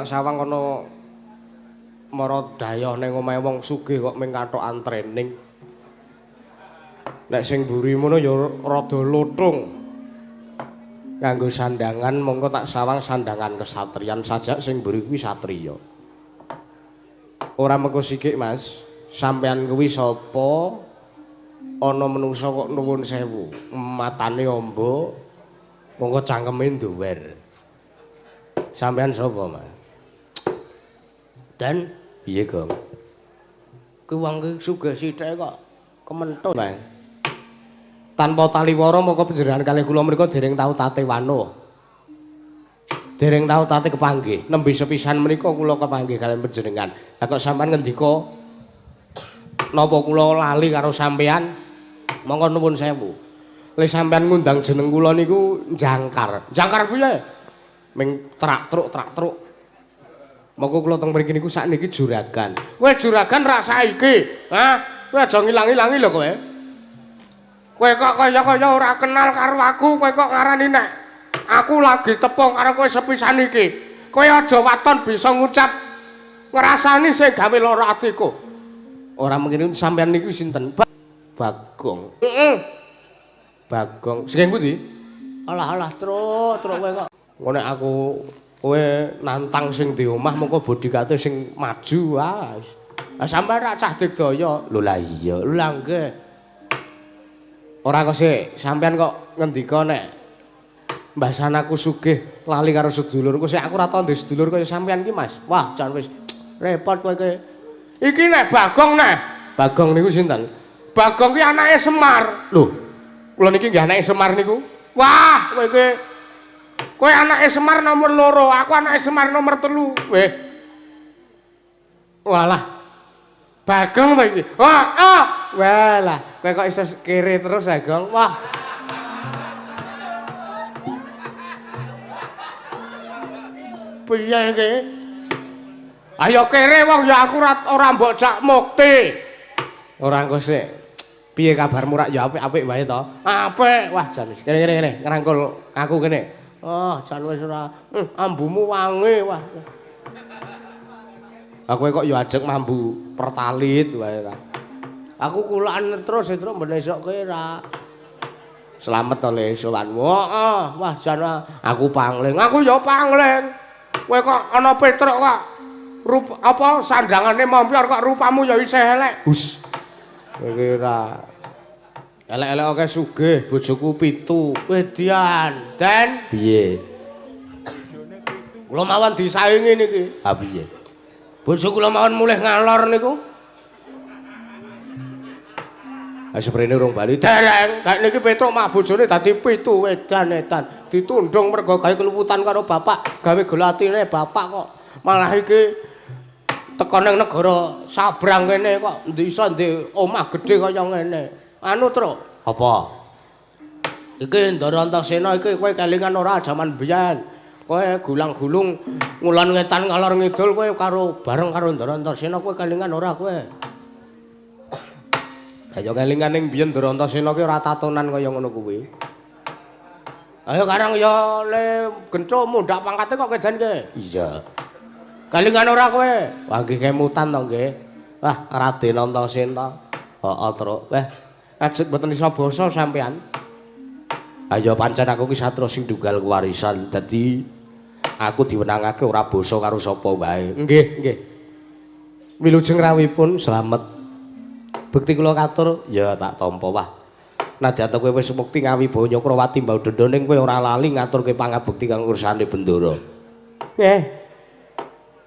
Sawang kono mara dayah ning omahe wong sugih kok ming kathokan training. Nek sing mburi ngono ya rada lutung. Nganggo sandangan mongko tak sawang sandangan kesatriyan sajak sing mburi kuwi satriya. Ora mengko sikik, Mas. Sampeyan kuwi sapa? Ana menungsa kok nuwun sewu, matane amba, mongko cangkeme nduwer. Sampeyan sapa, Mas? Dan piye, Gong? Kuwi wong ki sugih sithik kok kementut, Mas. Tanpa taliwara moko panjenengan kalih kula mriku dereng tau tate wanuh. Dereng tau tate kepanggih. Nembe sepisan menika kula kepanggih kaliyan panjenengan. Lah kok sampeyan ngendika napa kula lali karo sampeyan? Monggo nuwun sewu. Le sampeyan ngundang jeneng kula niku jangkar. Jangkar piye? Ming trak-truk-trak-truk. Monggo kula teng mriki niku sakniki juragan. Kowe juragan rak saiki? Hah? Kowe aja ngilang-ilangi lho kowe. Kowe kok kaya-kaya ora kenal karo aku, kowe kok ngarani nek aku lagi tepung karo kowe sepisan iki. Kowe aja waton bisa ngucap ngrasani sing gawe lara atiku. Ora mungkin sampeyan niku sinten? Bagong. Heeh. Bagong. Saking pundi? Alah-alah truk, truk kowe kok. Engko nek aku kowe nantang sing di omah mongko bodyguard sing maju wae. Lah sampeyan rak cah digdaya. Lho lah iya, lho lah nggih. Ora kok sik, sampeyan kok ngendika nek mbasan aku sugih lali karo sedulurku sik aku ora tau ndek sedulur kaya sampeyan ki, Mas. Wah, jan wis repot kowe iki. Iki nek Bagong nek. Bagong niku sinten? Bagong ki anake Semar. Lho, kula niki nggih anake Semar niku. Wah, kowe iki kowe anake Semar nomor 2, aku anake Semar nomor 3. Weh. Walah. Bagong to iki. Wah, ah. Walah, kowe kok iso kere terus, Bagong. Wah. Piye iki? Ayo kere wong ya aku ora mbok jak mukti. Ora engko sik. Piye kabarmu rak ya apik-apik wae to? Apik. Wah, jan wis. Kene-kene ngrangkul aku kene. Oh, jan wis ora. Ambumu wangi, wah. Aku kok ya ajeng mambu pertalit wae ta. Aku kulaan terus terus ben esuk kowe ra. Slamet to le sowanmu. Heeh, wah jan aku pangling. Aku ya pangling. Kowe kok ana Petruk kok rup apa sandangane mampir kok rupamu ya isih elek. Hus. Kowe iki ora elek-elek akeh sugih, bojoku 7. Wedian, Den. Piye? Kula mawon disaingi niki. Ha piye? Bojo kula mawon mulih ngalor niku. Ha seprene urung bali. Dereng, gak niki Petruk mak bojone dadi 7 wedan edan. Ditundung mergo gawe keluputan karo bapak, gawe gelatine bapak kok. Malah iki teko ning negara sabrang kene kok endi iso ndek omah gedhe kaya ngene. Anu, Truk. Apa? Iki Ndara Antasena iki kowe kelingan ora jaman biyen. Kowe gulang-gulung ngulon ngetan ngalor ngidul kowe karo bareng karo Ndara Antasena kowe kelingan ora kowe? Lah ya kelingan ning biyen Ndara Antasena ki ora tatonan kaya ngono kuwi. Ayo karang ya le genco mundhak pangkate kok kedan ke? Iya. Kelingan ora kowe? Wah nggih kemutan to nggih. Wah Raden Antasena. Heeh, Truk. Wah, ajeg mboten iso basa sampean. Ayo pancen aku ki satria sing tunggal kewarisan. Dadi aku diwenangake ora basa karo sapa wae. Nggih, nggih. Wilujeng rawuhipun slamet. Bekti kula katur ya tak tampa wah. Nadyan kowe wis mukti ngawibawa Nyakrawati mbau dendha ning kowe ora lali ngaturke pangabekti kang ursane Bendara. Nggih.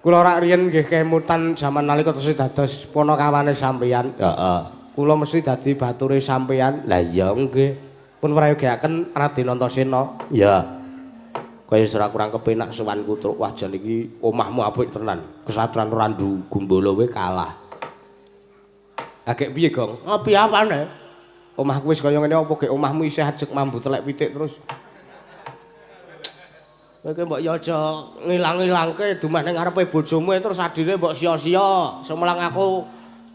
Kula rak riyen nggih kemutan jaman nalika tesih dados panakawane sampeyan. Heeh. Kula mesti dadi bature sampeyan. Lah iya nggih. Pun prayogiaken Raden Antasena. Ya. Kaya ora kurang kepenak sowanku Truk. Wah jan iki omahmu apik tenan. Kesatran Randu Gumbala kowe kalah. Agek piye, Gong? Oh, piye apane? Omahku wis kaya ngene apa gek omahmu isih ajeg mambu telek pitik terus. Kowe iki mbok ya aja ngilang-ilangke dumeh ning ngarepe bojomu terus adine mbok sia-sia. Sumelang aku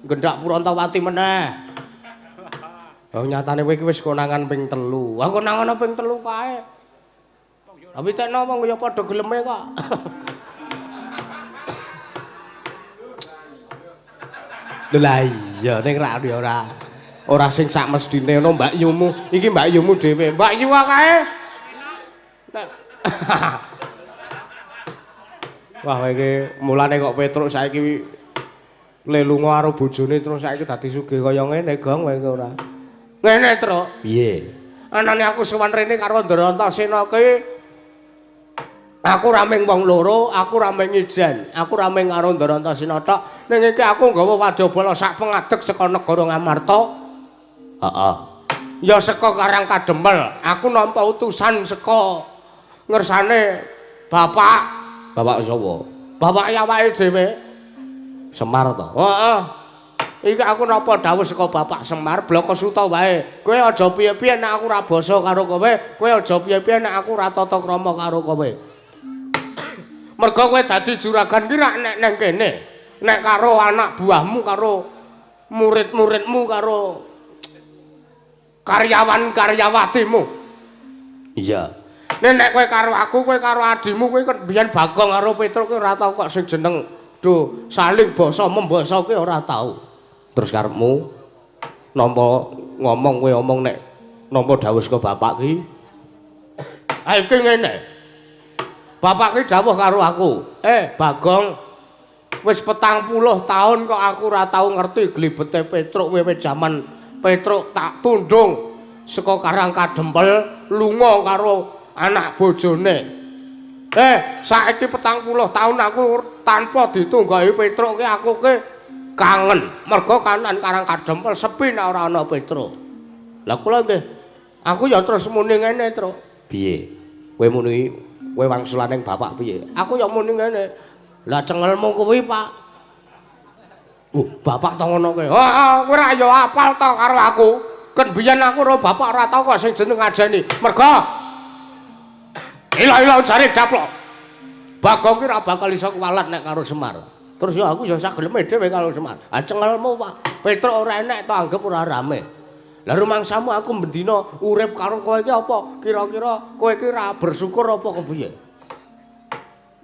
nggendak Purantawati meneh. Oh nyatane kowe iki wis konangan ping 3. Aku konangan ping 3 kae. Tapi tekno wong ya padha geleme kok. Lha lah iya ning rak ya ora. Ora sing sak mesthine ngono Mbak Yumu. Iki Mbak Yumu dhewe. Mbak Yu kae. Wah iki mulane kok Petruk saiki le lunga karo bojone terus saiki dadi sugih kaya ngene, Gong, kowe ora. Ngene, Truk. Piye? Anane aku sowan rene karo Ndara Antasena ki aku ra mung wong loro, aku ra mung ijen, aku ra mung karo Ndara Antasena tok. Ning iki aku nggawa wadyabala sak pengadeg saka negara Ngamarta. Heeh. Ya saka Karang Kadempel, aku nampa utusan saka ngersane bapak. Bapak sapa? Bapak awake dhewe. Semar to. Heeh. Iki aku napa dawuh saka Bapak Semar Blaka Suta wae. Kowe aja piye-piye nek aku ora basa karo kowe, kowe aja piye-piye nek aku ora tata krama karo kowe. Mergo kowe dadi juragan ki rak nek nang kene. Nek karo anak buahmu, karo murid-muridmu, karo karyawan-karyawatimu. Iya. Nek kowe karo aku, kowe karo adimu, kowe kan biyen Bagong karo Petruk ki ora tau kok sing jeneng do saling basa membasa ki ora tau. Terus karepmu nampa ngomong kowe omong nek nampa dawuh saka bapak ki. Ha iki ngene. Bapak ki dawuh karo aku, "Bagong, wis 40 tahun kok aku ora tau ngerti glibete Petruk wiwit jaman Petruk tak tundung saka Karang Kadempel lunga karo anak bojone. Saiki 40 tahun aku tanpa ditunggahi Petruk ki aku ki kangen. Mergo kanan Karang Kadempel sepi nek ora ana Petruk." Lah kula nggih, aku ya terus muni ngene, Truk. Piye? Kowe muni kowe wangsulan ning bapak piye? Aku ya muni ngene. Lah cengelmu kuwi, Pak. Bapak to ngono kowe. Heeh, kowe ra ya apal to karo aku. Ken biyen aku karo bapak ora tau kok sing jeneng ngajeni. Mergo ila-ila jare daplok. Bagong ki ora bakal iso kuwalat nek karo Semar. Terus ya aku ya sak geleme dhewe karo Semar. Ah cengelmu, Pak. Petruk ora enek to anggap ora rame. Lah rumangsamu aku bendina urip karo kowe iki apa? Kira-kira kowe iki ora bersyukur apa kepiye?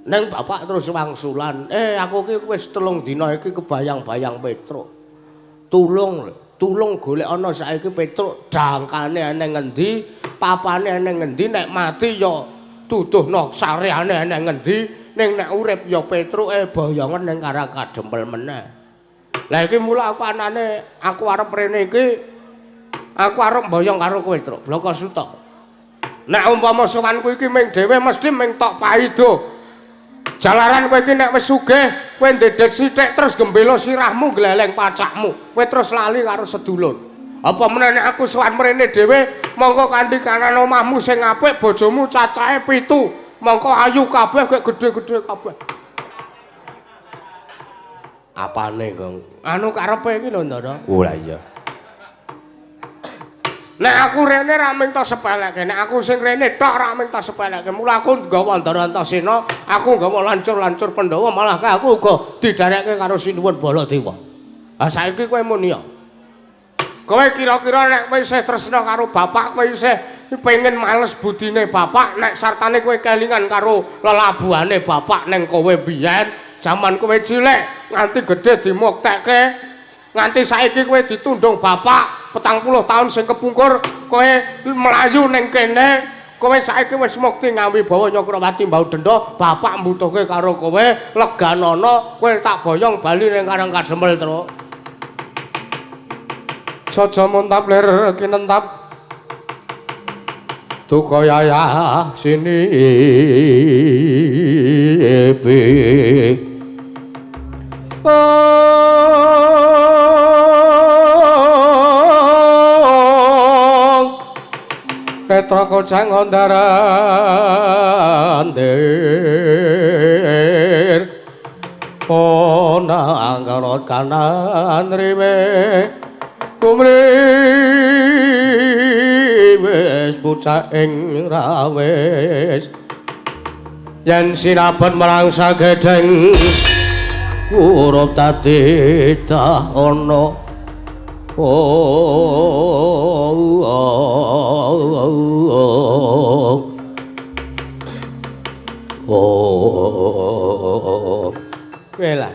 Neng bapak terus wangsulan, aku ki wis 3 dina iki kebayang-bayang Petruk. Tulung, tulung golek ana saiki Petruk dangkane eneng ngendi, papane eneng ngendi, nek mati ya tuduhno sareane eneng ngendi, ning nek urip ya Petruke boyongen ning Karang Kadempel meneh. Lah iki mula aku anane aku arep rene iki aku arep mboyong karo kowe, Truk, Blaka Suta. Nek umpama sowanku iki ming dhewe mesti ming tok paido. Jalaran kowe iki nek wis sugih, kowe ndedet sithik terus gembela sirahmu gleleng pacakmu. Kowe terus lali karo sedulur. Apa meneh nek aku sowan mrene dhewe, mongko kanthi kanan omahmu sing apik, bojomu cacahe 7. Mongko ayu kabeh kok gedhe-gedhe kabeh. Apane, Gong? Anu karepe iki lho, Ndara. Oh lah iya. Nek aku rene ra mung tok sepelekke, nek aku sing rene tok ra mung tok sepelekke. Mula aku nggawa Ndara Antasena, aku nggawa lancur-lancur Pandhawa, malah aku uga didherekke karo Sinuwun Baladewa. Ha saiki kowe muni ya. Kowe kira-kira nek kowe isih tresna karo bapak, kowe isih pengen males budine bapak, nek sartane kowe kelingan karo lelabuhane bapak ning kowe biyen, jaman kowe cilik nganti gedhe dimuktekke, nganti saiki kowe ditundung bapak 40 tahun sing kepungkur kowe mlayu ning kene, kowe saiki wis mukti ngawibawa Nyakrawati Mbau Denda, bapak mbutuhke karo kowe, leganana kowe tak boyong bali ning Karang Kadempel, Truk. Jaja muntap lir kinentap duka yayah sini be. Petra kocang ondaran dir ponang karot kanan riwe kumri pucaking rawis yen sinabet marang sagedeng urup dadi dah ana. Oh. Welah.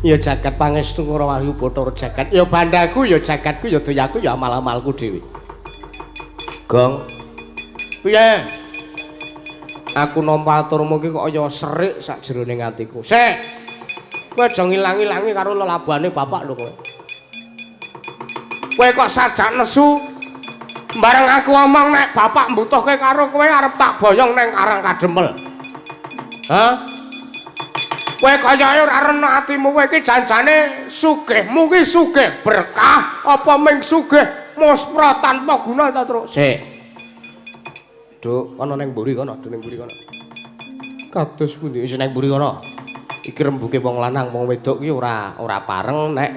Ya jagat pangestu karo wahyu Bathara jagat. Ya bandaku, ya jagatku, ya doyaku, ya amal-amalku dhewe. Gong. Piye? Aku nampa aturmu iki kok kaya serik sakjroning atiku. Sik. Kowe aja ngilang-ilangi karo lelabane bapak lho kowe. Kowe kok sajak nesu. Bareng aku omong nek bapak mbutuhke karo kowe arep tak boyong nang Karang Kadempel. Hah? Kowe kayake ora rena atimu, kowe iki janjane sugihmu ki sugih berkah apa ming sugih muspra tanpa guna ta, Truk? Sik. Duk, kono ning mburi kono, duk ning mburi kono. Kados pundi isih ning mburi kono? Iki rembuke wong lanang, wong wedok ki ora pareng nek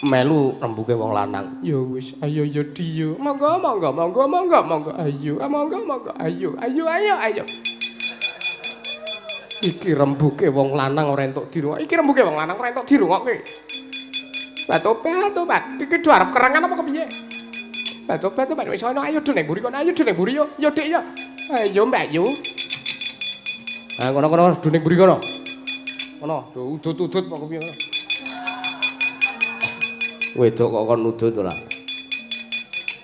melu rembuke wong lanang. Ya wis, ayo ya Diyo. Monggo, monggo, monggo, monggo, monggo. Ayo, monggo, monggo. Ayo, ayo, ayo, ayo. Iki rembuke wong lanang ora entuk dirungok. Iki rembuke wong lanang ora entuk dirungokke. Batobat, tobat. Iki do arep kerengan apa kepiye? Batobat, tobat. Wis ana ayo do ning mburi kono, ayo do ning mburi yo. Yo Dik yo. Ayo Mbak Yu. Ha kono-kono do ning mburi kono. Kono do udut-udut apa kepiye kono. Wedok kok kon udut ora.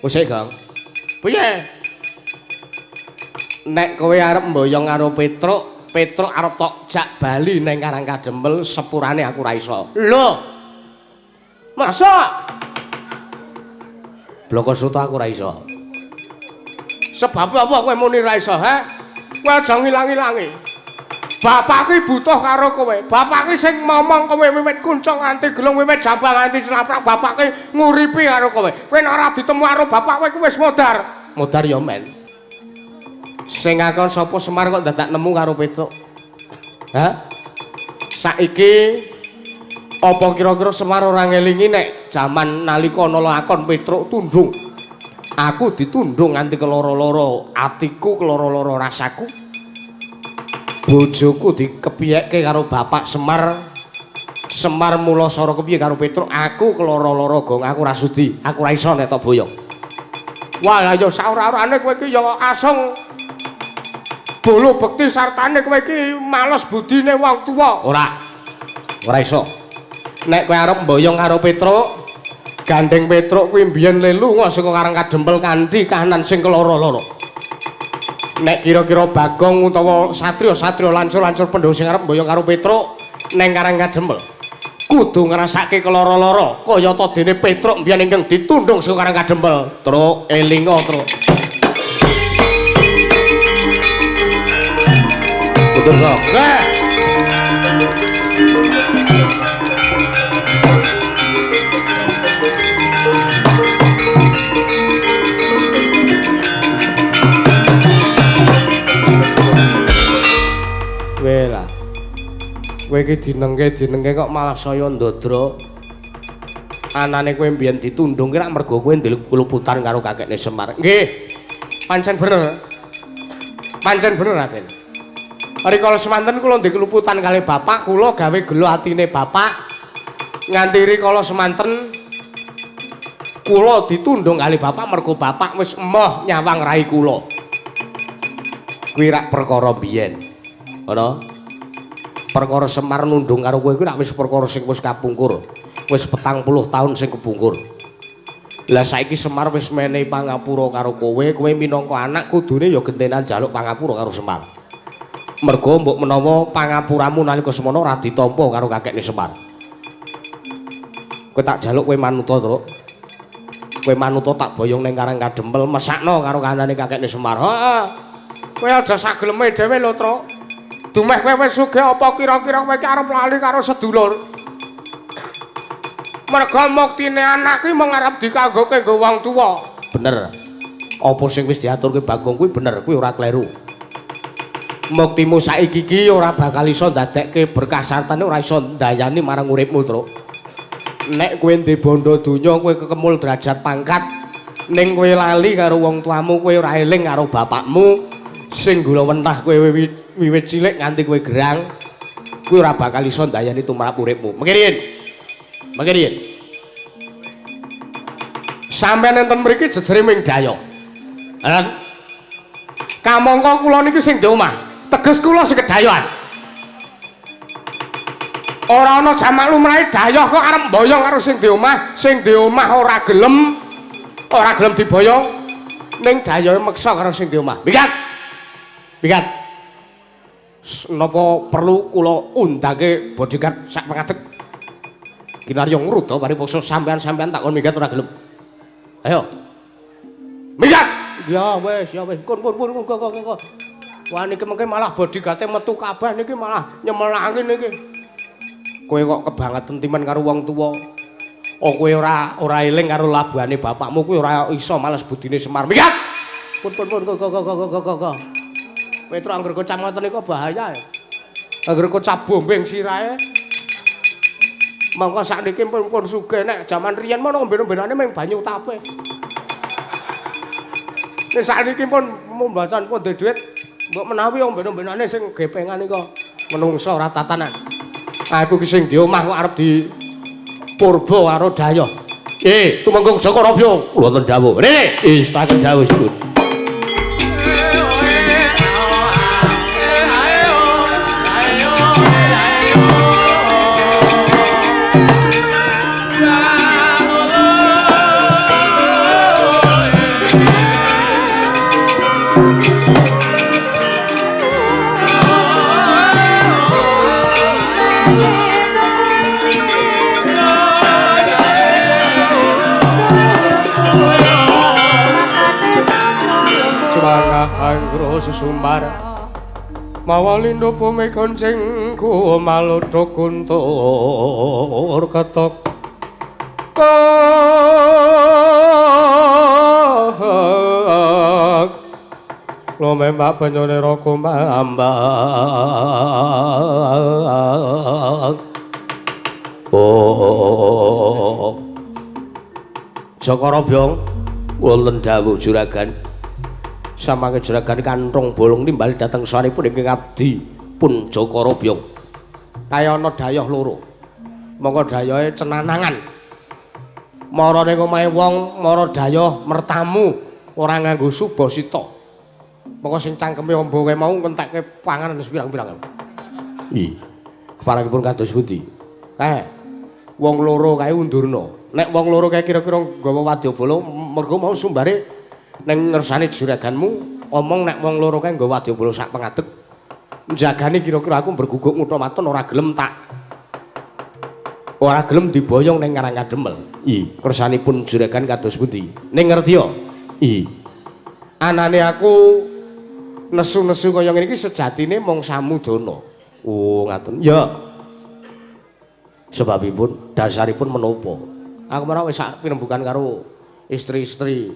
Wis Kang. Piye? Nek kowe arep mboyong karo Petruk, Petruk arep tok jak bali neng Karang Kadempel sepurane aku ora iso. Lho. Masa? Bloko Suto aku ora iso. Sebab apa kowe muni ora iso, ha? Kowe aja ngilang-ilangi. Bapak ki butuh karo kowe. Bapak ki sing momong kowe wiwit kuncung nganti gelung, wiwit jambang nganti celaprak, bapak ki nguripi karo kowe. Kowe nek ora ditemu karo bapak kowe wis modar. Modar ya men. Sing ngakon sapa Semar kok dadak nemu karo Petruk? Hah? Saiki apa kira-kira Semar ora ngelingi nek jaman nalika ana lakon Petruk tundung. Aku ditundung nganti keloro-loro atiku, keloro-loro rasaku. Bojoku dikepiyekke karo bapak Semar. Semar mula sara kepiye karo Petruk? Aku keloro-loro gong, aku ora sudi, aku ora iso nek tok boyong. Wah, lah ya saora-orane kowe iki ya asung bolo bekti sartane kowe iki males budine wong tuwa. Ora. Ora iso. Nek kowe arep mboyong karo Petruk, gandeng Petruk kuwi mbiyen le lunga saka Karang Kadempel kanthi kahanan sing keloro-loro. Nek kira-kira Bagong utawa satriya-satriya lancur-lancur Pandhawa sing arep mboyong karo Petruk neng Karang Kadempel, kudu ngrasake keloro-loro kayata dene Petruk mbiyen ingkang ditundung saka Karang Kadempel. Truk elinga, Truk. Betul kok. Wela. Kowe iki dinengke-dinengke kok malah saya ndodro. Anane kowe mbiyen ditundung ki rak mergo kowe ndek karo kakekne Semar. Nggih. Pancen bener. Pancen bener, Raden. Rikala semanten kula ndek keluputan kalih bapak, kula gawe gelo atine bapak. Nganti rikala semanten kula ditundung kalih bapak mergo bapak wis emoh nyawang rai kula. Kuwi rak perkara mbiyen. Ngono. Perkara Semar nundung karo kowe kuwi rak wis perkara sing wis kapungkur. Wis 40 taun sing kepungkur. Lah saiki Semar wis menehi pangapura karo kowe, kowe minangka anak kudune ya gentenan njaluk pangapura karo Semar. Mergo mbok menawa pangapuramu nalika semono ora ditampa karo kakekne Semar. Kowe tak jaluk kowe manuta, Truk. Kowe manuta tak boyong ning Karang Kadempel, mesakno karo kahanane kakekne Semar. Heeh. Kowe aja sageleme dhewe lho, Truk. Dumeh kowe wis sugih apa kira-kira kowe iki arep lali karo sedulur. Mergo muktine anak kuwi mung arep dikanggoke nggo wong tuwa. Bener. Apa sing wis diaturke Bagong kuwi bener, kuwi ora kleru. Muktimu saiki iki ora bakal iso ndadekke berkah sartane, ora iso ndayani marang uripmu, Truk. Nek kowe ndek bondo donya, kowe kekemul derajat pangkat, Ning kowe lali karo wong tuamu, kowe ora eling karo bapakmu sing gula wentah kowe wiwit cilik nganti kowe gerang, kowe ora bakal iso ndayani tumrap uripmu. Mengke riyin. Mengke riyin. Sampeyan enten mriki jejere ming dayoh. Lan kamangka kula niki sing di omah, teges kula sing kedayohan. Ora ana jamak lumrahe dayoh kok arep mboyong karo sing di omah, sing di omah ora gelem diboyong, ning dayohe meksa karo sing di omah. Minggat. Minggat. Napa perlu kula undangke bodyguard sak pangadeg? Kinarya ngruda paripoksa sampean-sampean tak kon minggat ora gelem. Ayo. Minggat. Ya wis, kon pun kok. Wah niki mengke malah bodyguarde metu kabeh niki malah nyemelangi niki. Kowe kok kebangetan timen karo wong tuwa. Oh kowe ora eling karo labuhane bapakmu, kowe ora iso males budine Semar. Minggat. Pun kok. Petro angger kocap ngoten niku bahaya. Angger kocap bombing sirahe. Mongko sakniki pun sugih nek jaman riyen mono ngombe-ombenane mung banyu tape. Nek sakniki pun mumbacan pun duwe dhuwit, mbok menawi ombe-ombenane sing gepengan nika menungso ora tatanan. Aku ki sing di omah kok arep di purba karo dayoh. Tumenggung Jaka Rabyong, wonten dawuh. Rene, istaken dawuh suwun. Sesumbar mawa lindho bumi koncing ku malodho kuntur ketok lumembak banyune ra kumambang. Oh Jaka Rabyong wonten dawuh juragan. Samangke juragan kanthong bolong nimbali dhateng sanipun ingkang abdi pun Jaka Rabyong. Kaya ana dayoh loro. Mongko dayohe cenanangan. Mara ning omahe wong, mara dayoh mertamu ora nganggo subasita. Mongko sing cangkeme amba kae mau ngentekke panganan sepirang-pirang. Ih. Keparengipun kados pundi? Kae wong loro kae undurna. Nek wong loro kae kira-kira nggawa wadyabala mergo mau sumbare ning ngersane juraganmu omong nek wong loro kae nggawa wadyabala sak pengadeg njagane kira-kira aku berguguk ngutha maton ora gelem tak ora gelem diboyong ning Karang Kademel. I kersanipun juragan kados pundi? Ning ngerti ya? I anane aku nesu-nesu kaya ngene iki sejatine mung samudana. Oh ngaten. Ya. Sebabipun dasaripun menapa? Aku menawa wis sak pirembugan karo istri-istri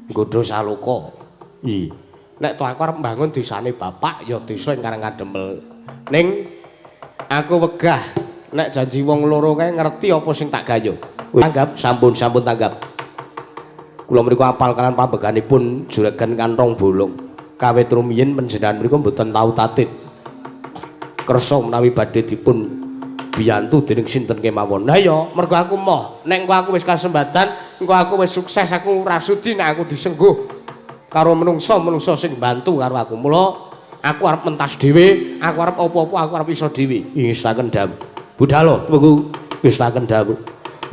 nggodha saloka. I nek to aku arep mbangun desane bapak ya desa ing Karang Kademel. Ning aku wegah nek janji wong loro kae ngerti apa sing tak gayuh. Tanggap sampun tanggap. Kula mriku apal kalian pambeganipun juragan kanthong bolong. Kawit rumiyin panjenengan mriku mboten tau tatit. Kersa menawi badhe dipun biyantu dening sinten kemawon. Lah ya mergo aku moh nek engko aku wis kasembatan, engko aku wis sukses, aku ora sudi nek aku disengguh karo menungso-menungso sing bantu karo aku. Mula aku arep mentas dhewe, aku arep apa-apa, aku arep iso dhewe. Ngistaken dawuh. Budhalo tunggu ngistaken dawuh.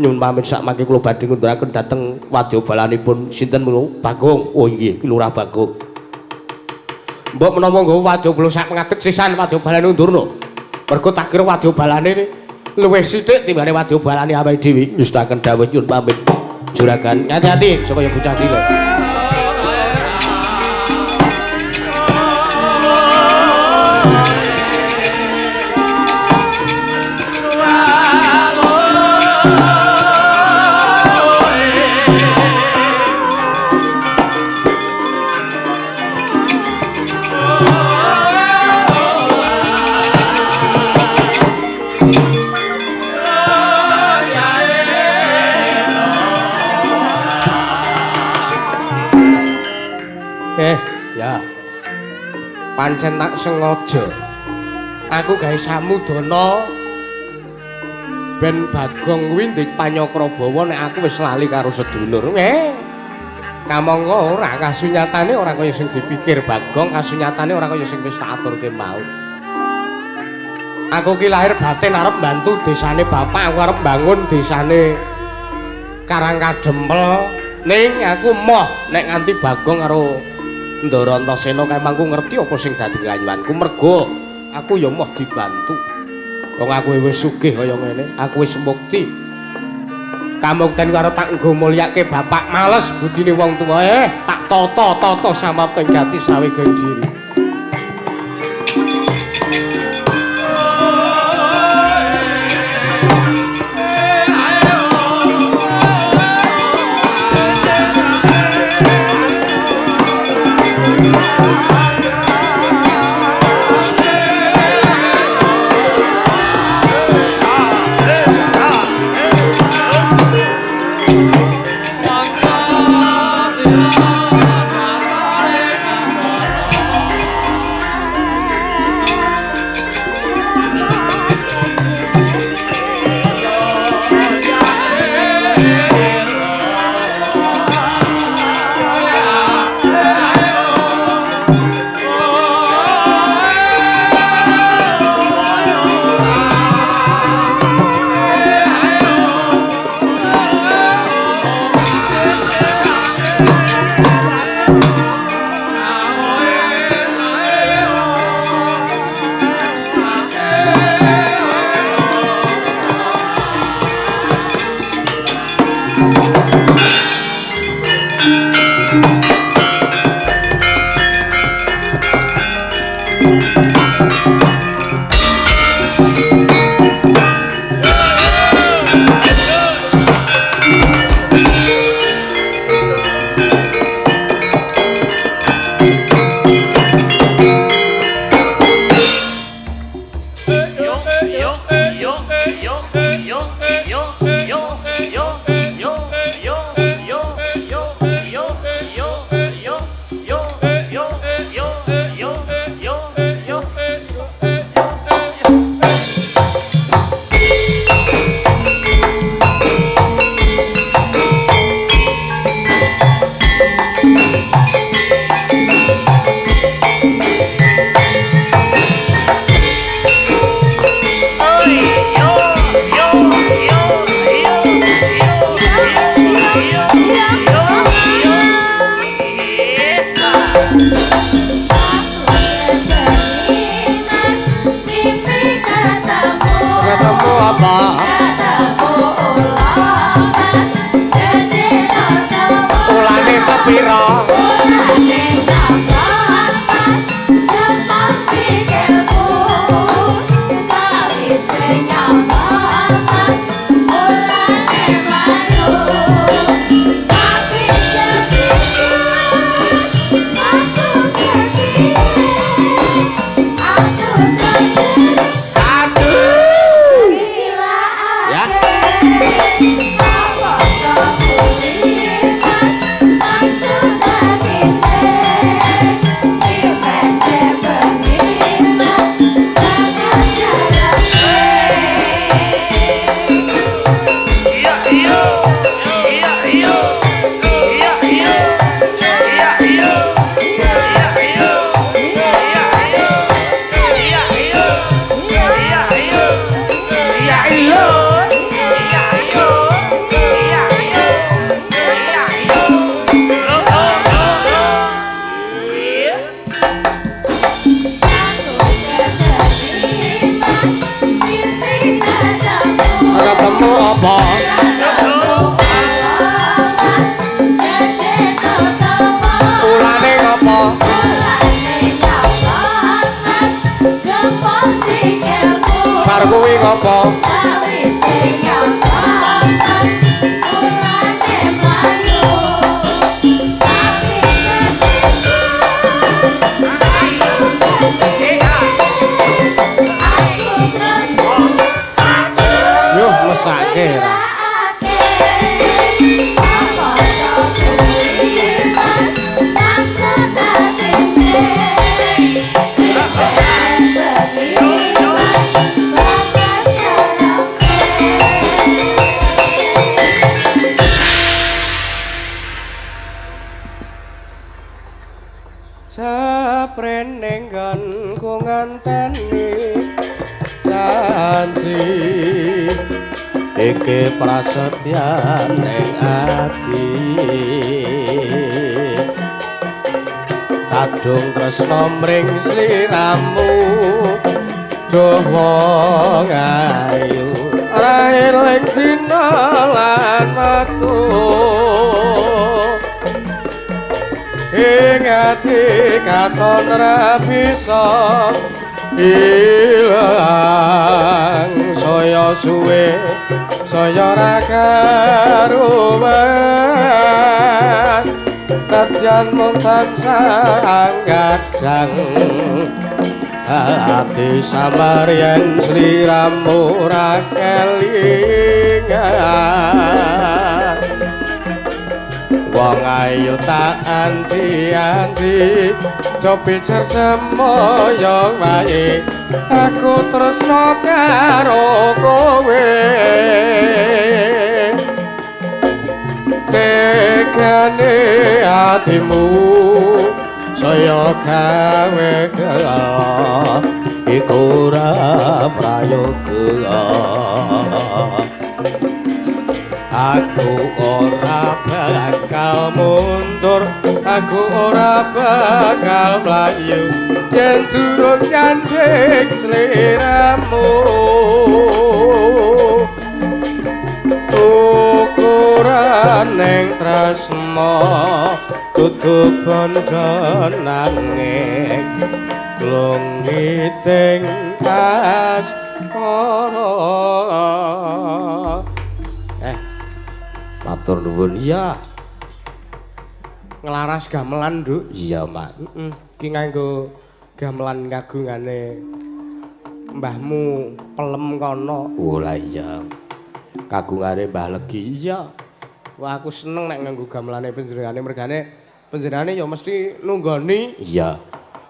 Nyuwun pamit sak mangke kula badhe ngunduraken dhateng wadyabalanipun sinten mulu? Bagong. Oh inggih, Lurah Bagong. Mbok menawa nggawa wadyabala sak pengadeg sisan wadyabalane undurna. Mergo tak kira wadyabalane luwih sithik timbane wadyabalane awake dhewe. Nyustaken dawuh nyuwun pamit. Juragan, hati-hati saka bocah cilik. Ya. Pancen tak sengaja. Aku gawe samudana ben Bagong kuwi ndek panyakrabawa nek aku wis lali karo sedulur. Kamangka ora kasunyatane ora kaya sing dipikir Bagong, kasunyatane ora kaya sing wis tak aturke mau. Aku ki lahir batin arep mbantu desane bapak, aku arep mbangun desane Karangkadempel. Ning aku moh nek nganti Bagong karo Ndara Antasena kae mangku ngerti apa sing dadi kayuwanku, mergo aku ya moh dibantu. Wong aku wis sugih kaya ngene, aku wis mukti. Kamukten karo tak nggo mulyake bapak, males budine wong tuwa. Tak tata-tata samapting gati sawegeng diri. Saprene nggonku ngenteni janji iki prasetyaning ati kadung tresna mring sliramu duh wong ayu ora eling dina lan wektu ing ati katon ra bisa ilang saya suwe saya ra karuwen nadyan mung tansah anggadang ati samar yen sliramu ra kelingan wong ayu tak anti-anti copicer semoyo wae aku tresno karo kowe tegane atimu saya gawe gela iku ora prayoga aku ora bakal mundur aku ora bakal mlayu yen durung nyandhing sliramu ukuraning tresna dudu bandha nanging glongiting asmara. Matur nuwun. Iya. Nglaras gamelan, Nduk. Iya, Mak. Heeh. Iki nganggo gamelan kagungane mbahmu pelem kono. Oh, lah iya. Kagungane Mbah Legi. Iya. Wah, aku seneng nek nganggo gamelane panjenengane mergane panjenengane ya mesti nunggoni. Iya.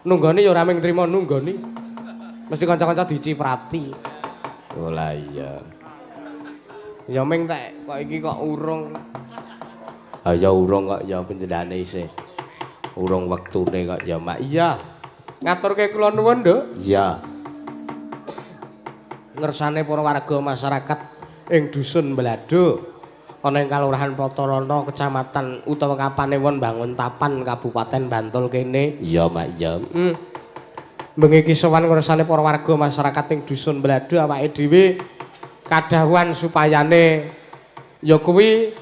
Nunggoni ya ora mung trimo nunggoni. Mesti kanca-kanca diciprati. Oh, lah iya. Ya ming tek kok iki kok urung. Ha ya urung kok ya panjenengane isih. Urung wektune kok ya, Mak. Iya. Ngaturke kula nuwun, Nduk. Iya. Ngersane para warga masyarakat ing dusun Blado ana ing Kalurahan Patarana, Kecamatan utawa Kapanewon Banguntapan, Kabupaten Bantul kene. Iya, Mak. Iya. Bengi iki sowan ngersane para warga masyarakat ing dusun Blado awake dhewe kadhawuhan supayane ya kuwi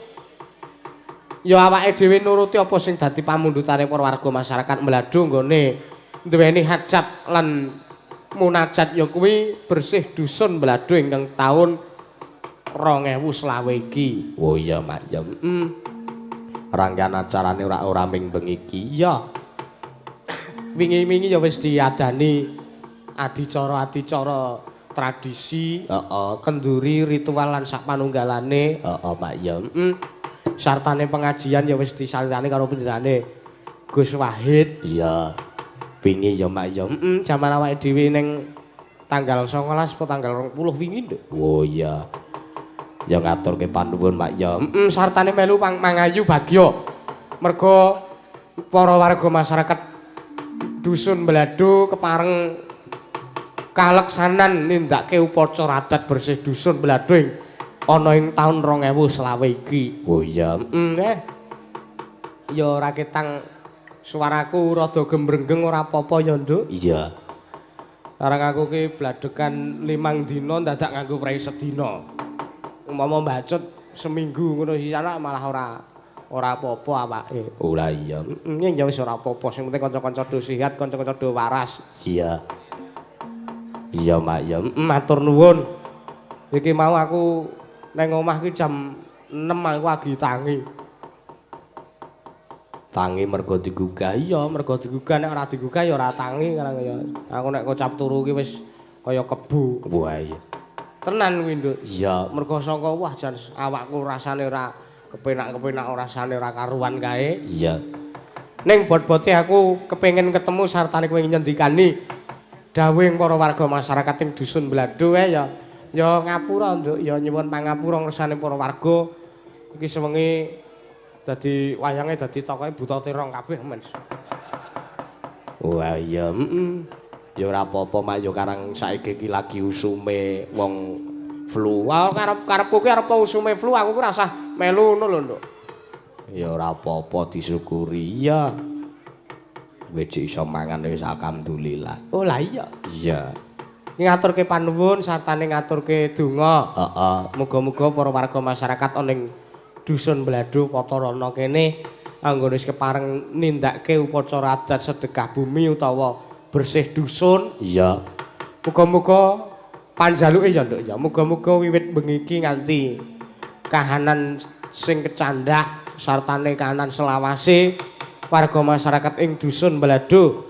ya awake dhewe nuruti apa sing dadi pamundhutane para warga masyarakat Blado nggone duweni hajat lan munajat ya kuwi bersih dusun Blado ingkang taun 2020 iki. Oh iya, Mak. Ya. Rangkaian acarane ora ming bengi iki. Iya. Wingi-wingi ya wis diadani adicara-adicara tradisi, heeh, kenduri, ritual lan sak panunggalane, heeh, Mak ya. Sartane pengajian ya wis disalirane karo panjenengane Gus Wahid. Iya. Wingi ya, Mak ya. Jaman awake dhewe ning tanggal 19 apa tanggal 20 wingi, Nduk. Oh iya. Ya ngaturke panuwun, Mak ya. Sartane melu mangayu bagya. Merga para warga masyarakat dusun Blado kepareng kaleksanan nindakake upacara adat bersih dusun Blado ing ana ing taun 2020 iki. Oh iya. Ya ora ketang suaraku rada gembrenggeng ora apa-apa ya, Nduk. Iya. Karang aku ki bladekan 5 dina dadak nganggo prei sedina. Umpama mbacut seminggu ngono sisana malah ora apa-apa awake. Oh lah iya. Ya wis ora apa-apa, sing penting kanca-kanca do sehat, kanca-kanca do waras. Iya. Iya, Mak ya. Matur nuwun. Iki mau aku nang omah ki jam 6 aku agi tangi. Tangi mergo digugah. Iya, mergo digugah, nek ora digugah ya ora tangi karang ya. Aku nek kocap turu ki wis kaya kebu. Wah iya. Tenan kuwi, Nduk. Iya, mergo saka wah jan awakku rasane ora kepenak-kepenak, rasane ora karuan kae. Iya. Ning bot-bote aku kepengin ketemu sartane kowe nyendikani dawuhing para warga masyarakat ing dusun Blado kae ya. Ya ngapura, Nduk, ya nyuwun pangapura ngersane para warga. Iki sewengi dadi wayange dadi tokohe buta terong kabeh men. Wah iya, heeh. Ya ora apa-apa Mak ya karang saiki iki lagi usume wong flu. Wah karepku ki arep usume flu aku ki ora usah melu ngono lho, Nduk. Ya ora apa-apa disyukuri. Iya. Wis iso mangan wis alhamdulillah. Oh lah iya. Iya. Ngaturke panuwun sartane ngaturke donga. Heeh. Muga-muga para warga masyarakat ana ing dusun Blado Patarana kene anggone wis kepareng nindakke upacara adat sedekah bumi utawa bersih dusun. Iya. Muga-muga panjaluke ya, Nduk ya. Muga-muga wiwit bengi iki nganti kahanan sing kecandak sartane kahanan selawase warga masyarakat ing dusun Blado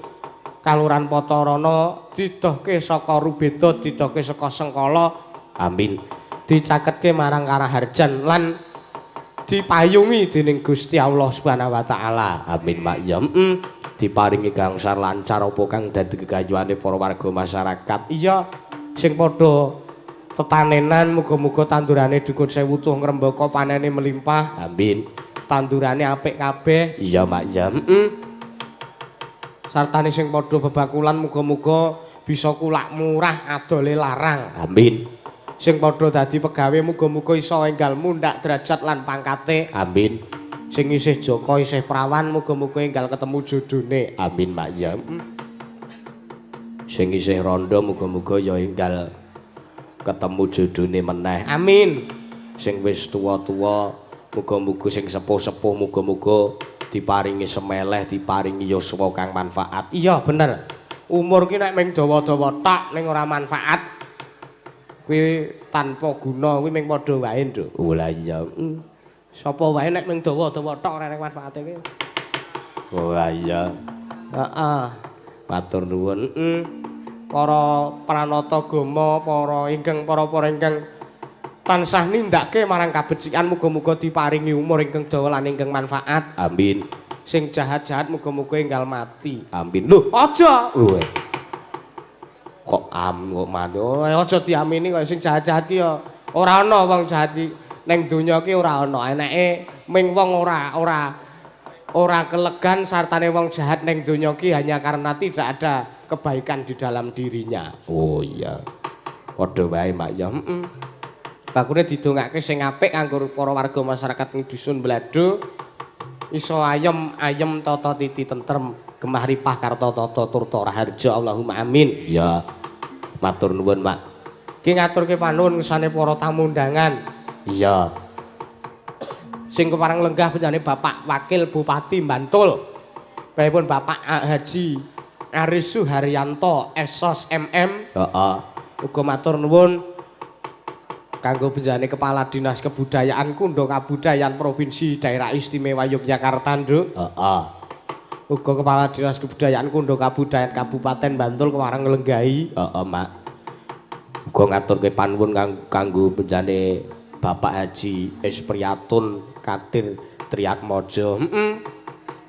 Kalurahan Patarana didohke saka rubeda, didohke saka sengkala. Amin. Dicaketke marang Karaharjan lan dipayungi dening Gusti Allah Subhanahu wa taala. Amin Mak ya. Heeh. Diparingi gangsar lancar apa kang dadi gegayuhane para warga masyarakat. Iya, sing padha tetanenan muga-muga tandurane dukun sewu tuh ngrembaka panene melimpah. Amin. Tandurane apik kabeh. Iya Mak ya. Heeh. Sartane sing padha bebakulan muga-muga bisa kulak murah adole larang. Amin. Sing padha dadi pegawe muga-muga iso enggal mundhak derajat lan pangkate. Amin. Sing isih jaka isih prawan muga-muga enggal ketemu jodhone. Amin Mak ya. Sing isih rondo muga-muga ya enggal ketemu jodhone meneh. Amin. Sing wis tuwa-tuwa muga-muga sing sepuh-sepuh muga-muga diparingi semeleh, diparingi yuswa kang manfaat. Iya bener. Umur ki nek mung dawa-dawa tok ning ora manfaat kuwi tanpa guna, kuwi mung padha wae, Nduk. Oh lah iya. Sapa wae nek mung dawa-dawa tok ora enek manfaate kuwi. Oh lah iya. Heeh. Matur nuwun. Para pranata gama, para ingkang para-para ingkang tansah nindakake marang kabecikan muga-muga diparingi umur ingkang dawa lan ingkang manfaat. Amin. Sing jahat-jahat muga-muga enggal mati. Amin. Lho, aja. Lho. Kok am kok mati. Oh, aja diamini kok sing jahat-jahat ki ya ora ana wong jahat ki ning donya ki ora ana. Eneke ming wong ora kelegan sartane wong jahat ning donya ki hanya karena tidak ada kebaikan di dalam dirinya. Oh iya. Padha wae Mak ya. Heeh. Bakune didongake sing apik kanggo para warga masyarakat ing dusun Blado iso ayem-ayem tata titi tentrem gemah ripah karta tata turta raharja. Allahumma amin. Ya. Matur nuwun Mak. Ki ngaturke panuwun ngersane para tamu undangan. Iya. Sing kepareng lenggah panjenengane Bapak Wakil Bupati Bantul. Baipun Bapak Haji Aris Suharyanto SOS MM. Heeh. Uga matur nuwun kanggo benjane Kepala Dinas Kebudayaan Kundha Kabudayan Provinsi Daerah Istimewa Yogyakarta, Nduk. Heeh. Uga Kepala Dinas Kebudayaan Kundha Kabudayan Kabupaten Bantul kepareng nglenggahi. Heeh, Mak. Uga ngaturke panuwun kanggo benjane Bapak Haji Espriyatun Kadir Triatmojo. Heeh.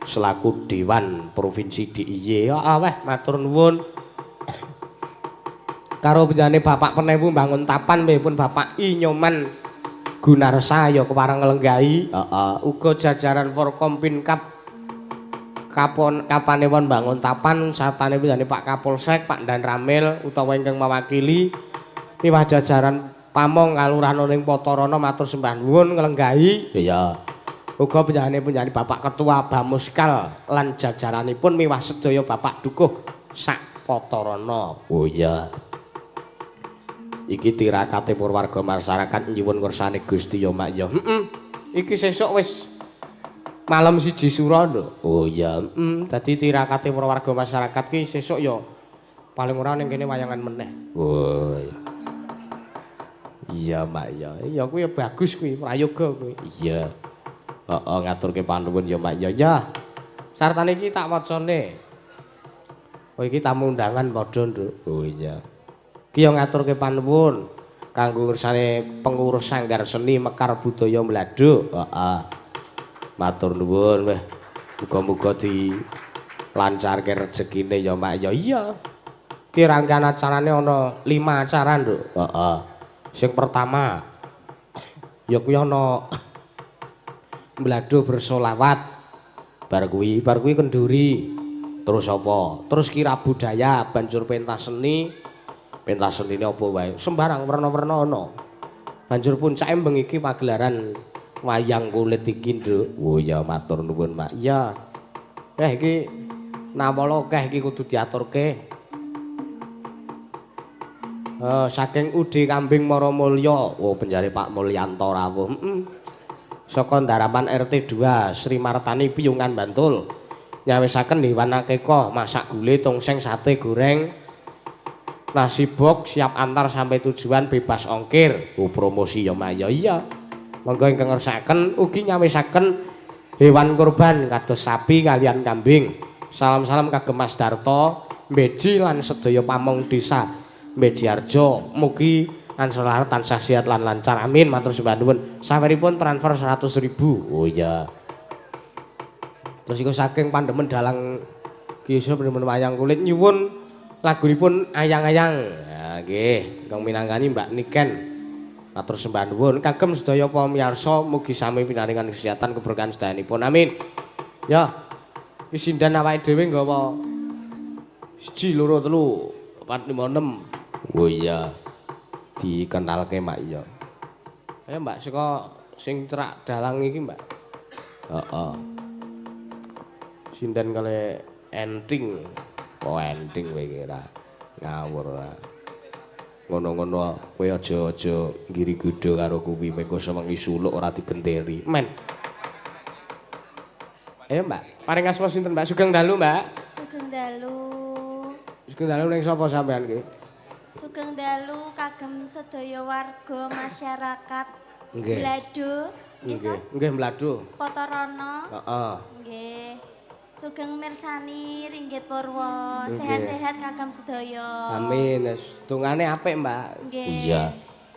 Selaku Dewan Provinsi DIY. Heeh, weh, matur nuwun. Karo benjane Bapak Penewu Bangun Tapan pun Bapak I Nyoman Gunarsa ya kepareng nglenggahi. Heeh. Uga jajaran Forkompinkab Kapanewon Bangun Tapan sartane benjane Pak Kapolsek, Pak Dan Ramil utawa ingkang mewakili miwah jajaran pamong kalurahan ing Patarana matur sembah nuwun nglenggahi. Iya. Uga benjane Bapak Ketua Bamuskal lan jajaranipun miwah sedaya Bapak Dukuh sak Patarana. Oh iya. Iki tirakate para warga masyarakat nyuwun ngersane Gusti ya Mak ya. Heeh. Iki sesuk wis malam 1 Sura, Nduk. Oh iya, heeh. Dadi tirakate para warga masyarakat ki sesuk ya paling ora ning kene wayangan meneh. Oh iya. Iya Mak ya. Ya kuwi ya bagus kuwi, prayoga kuwi. Iya. Heeh, ngaturke panuwun ya Mak ya. Ya. Sartane iki tak wacane. Oh iki tamu undangan padha, Nduk. Oh iya. Ki yo ngaturke panuwun kanggo ngersane pengurus Sanggar Seni Mekar Budaya Blado. Heeh. Matur nuwun weh. Muga-muga dilancarke rezekine ya Mak ya. Iya. Ki rangkaian acarane ana 5 acara, Nduk. Heeh. Sing pertama ya kuwi ana Blado bersolawat. Bar kuwi kenduri. Terus apa? Terus kira budaya, banjur pentas seni. Pentas senine apa wae? Sembarang werna-werna ana. Banjur puncake bengi iki pagelaran wayang kulit iki, Nduk. Oh ya, matur nuwun, Mak. Iya. Iki nawala akeh iki kudu diaturke. Saking UD Kambing Maramulya. Oh, penjare Pak Mulyanto rawuh. Heeh. Saka Ndarapan RT 2 Sri Martani Piyungan Bantul. Nyawisaken hewan akekah, masak gule, tongseng, sate goreng, nasi box siap antar sampai tujuan bebas ongkir. Oh, promosi ya Mak ya. Iya. Monggo ingkang ngersakaken ugi nyawisaken hewan kurban kados sapi kalian kambing. Salam-salam kagem Mas Darto, Mbeji lan sedaya pamong desa Mbejiharjo. Mugi ansor tansah sehat lan lancar. Amin. Matur sembah nuwun. Saweripun transfer 100.000. Oh iya. Terus iku saking pandemen dalang Ki Yusuf pandemen wayang kulit nyuwun lagunipun ayang-ayang. Ya nggih, ingkang minangkani Mbak Niken. Matur sembah nuwun kagem sedaya pamirsa mugi sami pinaringan kesehatan keberkahan sedayanipun. Amin. Ya. Wis sindan awake dhewe nggawa 1 2 3 4 5 6. Oh iya. Dikenalke Mak iya. Ayo Mbak saka sing cerak dalang iki Mbak. Heeh. Sinden kale enting. Oh enting kowe iki ora ngawur ora. Ngono-ngono kowe aja-aja nggiri godho karo kuwi mengko sewengi suluk ora digenteri. Men. Ayo Mbak, paring asma sinten Mbak? Sugeng dalu Mbak. Sugeng dalu. Sugeng dalu ning sapa sampean iki? Sugeng dalu kagem sedaya warga masyarakat Mlado. Nggih, nggih Mlado. Potorono. Heeh. Nggih. Sugeng mirsani Ringgit Purwo, sehat-sehat kagem sedaya. Amin. Dongane apik, Mbak. Nggih. Iya.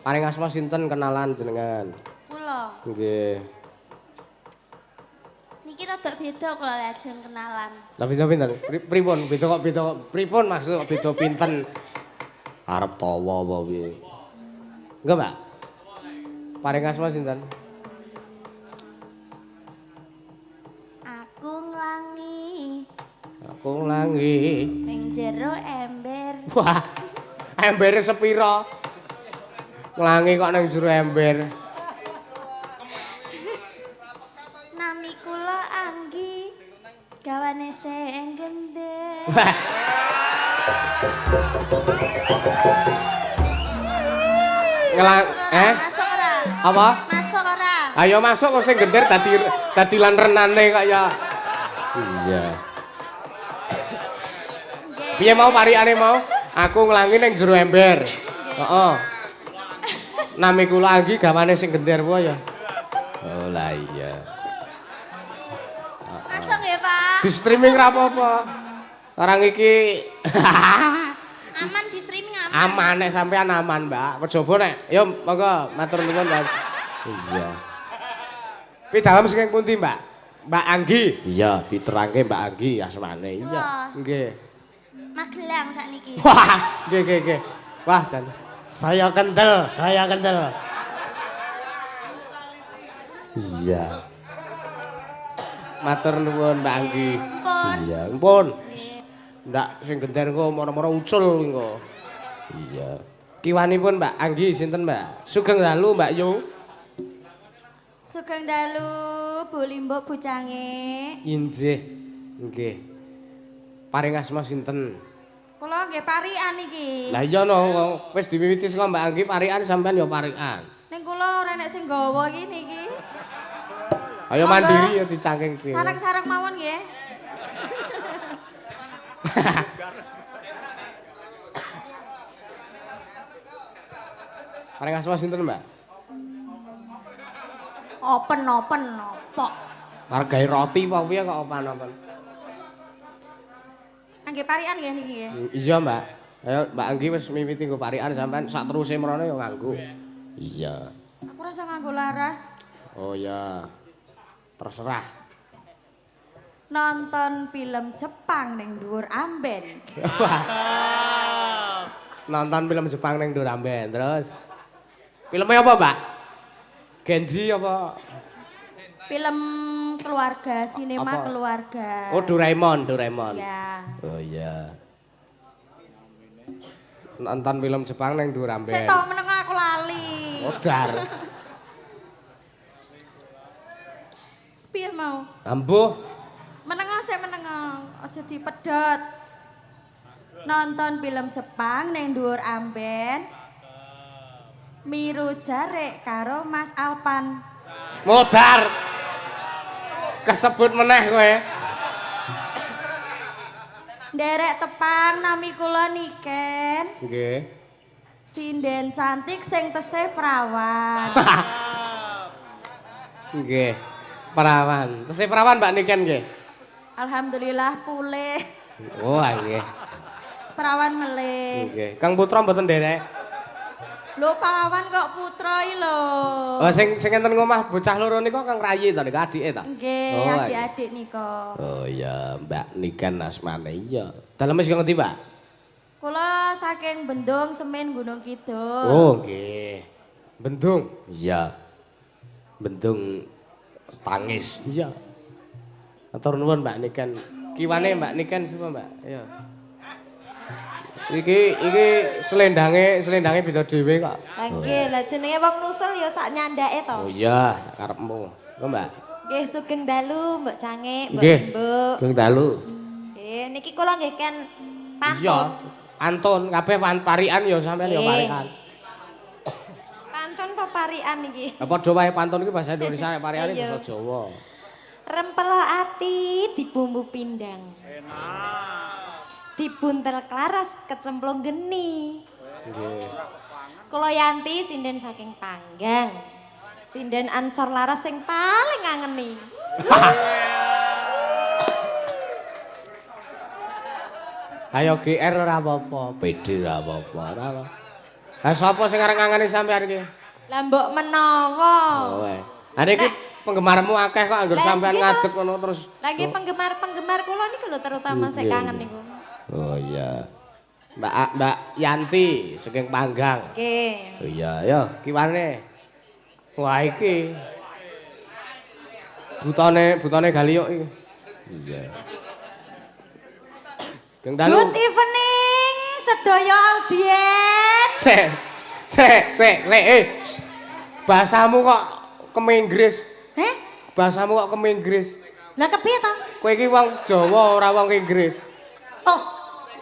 Paring asma sinten kenalan jenengan? Kula. Nggih. Niki rada beda kula lajeng kenalan. Lah beda pinten? Pripun? Beda kok beda kok. Pripun maksud kok beda pinten? Arep tawa apa piye? Enggak, Mbak. Paring asma sinten? Aku nglangi. Aku nglangi ning jero ember. Wah. Embere sepira? Nglangi kok ning jero ember. Nami kula Anggi, gawane sing gendhe. Wah. Ngelang masuk ora? Apa? Masuk ora? Ayo masuk kok sing gender dadi lan renane kok ya. Iya. Piye mau parikane mau? Aku nglangi ning jero ember. Heeh. Nami kula Anggi gawane sing gender wae ya. Oh lah iya. Masuk nggih, Pak. Di streaming ra apa-apa. Orang iki aman di streaming aman. Aman nek sampean aman, Mbak. Kejaba nek. Yo monggo matur nuwun, Mbak. Iya. Pi dalem sing pundi, Mbak? Mbak Anggi. Iya, diterangke Mbak Anggi asmane. Iya. Nggih. Magelang sakniki. Wah, nggih nggih nggih. Wah, jan. Saya kendel, saya kendel. Iya. Matur nuwun Mbak Anggi. Iya, ampun. Ndak sing gender engko moro-moro ucul engko. Iya. Kiwanipun Mbak Anggi sinten, Mbak? Sugeng dalu Mbak Yu. Sugeng dalu Bu Limbuk Bu Cange. Injih. Nggih. Paring asma sinten? Kula nggih parikan iki. Lah iya no, wis diwiwiti saka Mbak Anggi parikan sampean ya parikan. Ning kula ora enek sing nggawa iki niki. Ayo mandiri ya dicangking dhewe. Sareng-sareng mawon nggih. Paring asma sinten, Mbak? Open-open opo? Arep gawe roti apa piye kok open-open? Nggih parikan nggih niki nggih. Iya, Mbak. Ayo Mbak Anggi wis mimiti nggo parikan sampean sak teruse mrono ya nganggo. Iya. Aku rasa nganggo laras. Oh iya. Terserah. Nonton film Jepang ning dhuwur amben. Nonton film Jepang ning dhuwur amben terus. Filmnya apa, Mbak? Genji apa? Film keluarga, sinema Apa? keluarga. Oh, Doraemon, Doraemon. Ya. Oh iya. Nonton film Jepang neng dhuwur amben. Sik to meneng aku lali. Modar. Piye mau? Ambuh. Meneng sik meneng. Aja dipedhot. Nonton film Jepang neng dhuwur amben. Miru jarek karo Mas Alpan. Modar. Kesebut meneh kowe. Nderek tepang nami kula Niken. Nggih. Sinden cantik sing tesih perawan. Nggih. Perawan. Tesih perawan Mbak Niken nggih. Alhamdulillah pulih. Oh, nggih. Perawan melih. Nggih. Kang Putra mboten nderek. Lho perawan kok putra iki lho. Oh, sing sing enten ngomah bocah loro nika Kang Rayi ta nika adike ta? Nggih, oh, adik-adik nika. Oh iya, Mbak Niken asmane iya. Daleme sing ngendi, Pak? Kula saking Bendung Semen Gunung Kidul. Oh, nggih. Bendung. Iya. Bendung Tangis. Iya. Matur nuwun Mbak Niken. Kiwane Mbak Niken sapa, Mbak? Iya. Iki iki selendange selendange beda dhewe kok. Lah nggih, lah jenenge wong nusul ya sak nyandake to. Oh iya, sak karepmu. Lho, Mbak. Nggih, sugeng dalu Mbok Cangik, Mbok Mbok. Sugeng dalu. Nggih, niki kula nggih ken pantun. Iya, pantun kabeh parikan ya sampean ya parikan. Pantun apa parikan iki? Lah padha wae pantun iki bahasa Indonesia, parikan basa Jawa. Rempelo ati dibumbu pindang. Enak. Dibuntel klaras kecemplung geni. Nggih. Kula Yanti sinden saking Panggang. Sinden Ansor Laras sing paling ngangeni. Ayo GR ora apa-apa, PD ora apa-apa, ora apa. Lah sapa sing arep ngangeni sampean iki? Lah mbok menawa. Oh, eh. Ha niki penggemarmu akeh kok anggere sampean ngadeg ngono terus. Lah nggih penggemar-penggemar kula niku lho terutama sing kangen niku. Oh iya. Mbak Mbak Yanti saking Panggang. Nggih. Oh iya, yo kiwane. Wah iki. Butone butone Galiuk iki. Iya. Geng dalu. Good evening sedaya audiens. Sik. Sik, sik, sik. Eh. Bahasamu kok keminggris. Heh? Bahasamu kok keminggris. Lah kepiye ta? Kowe iki wong Jawa ora wong Inggris. Oh,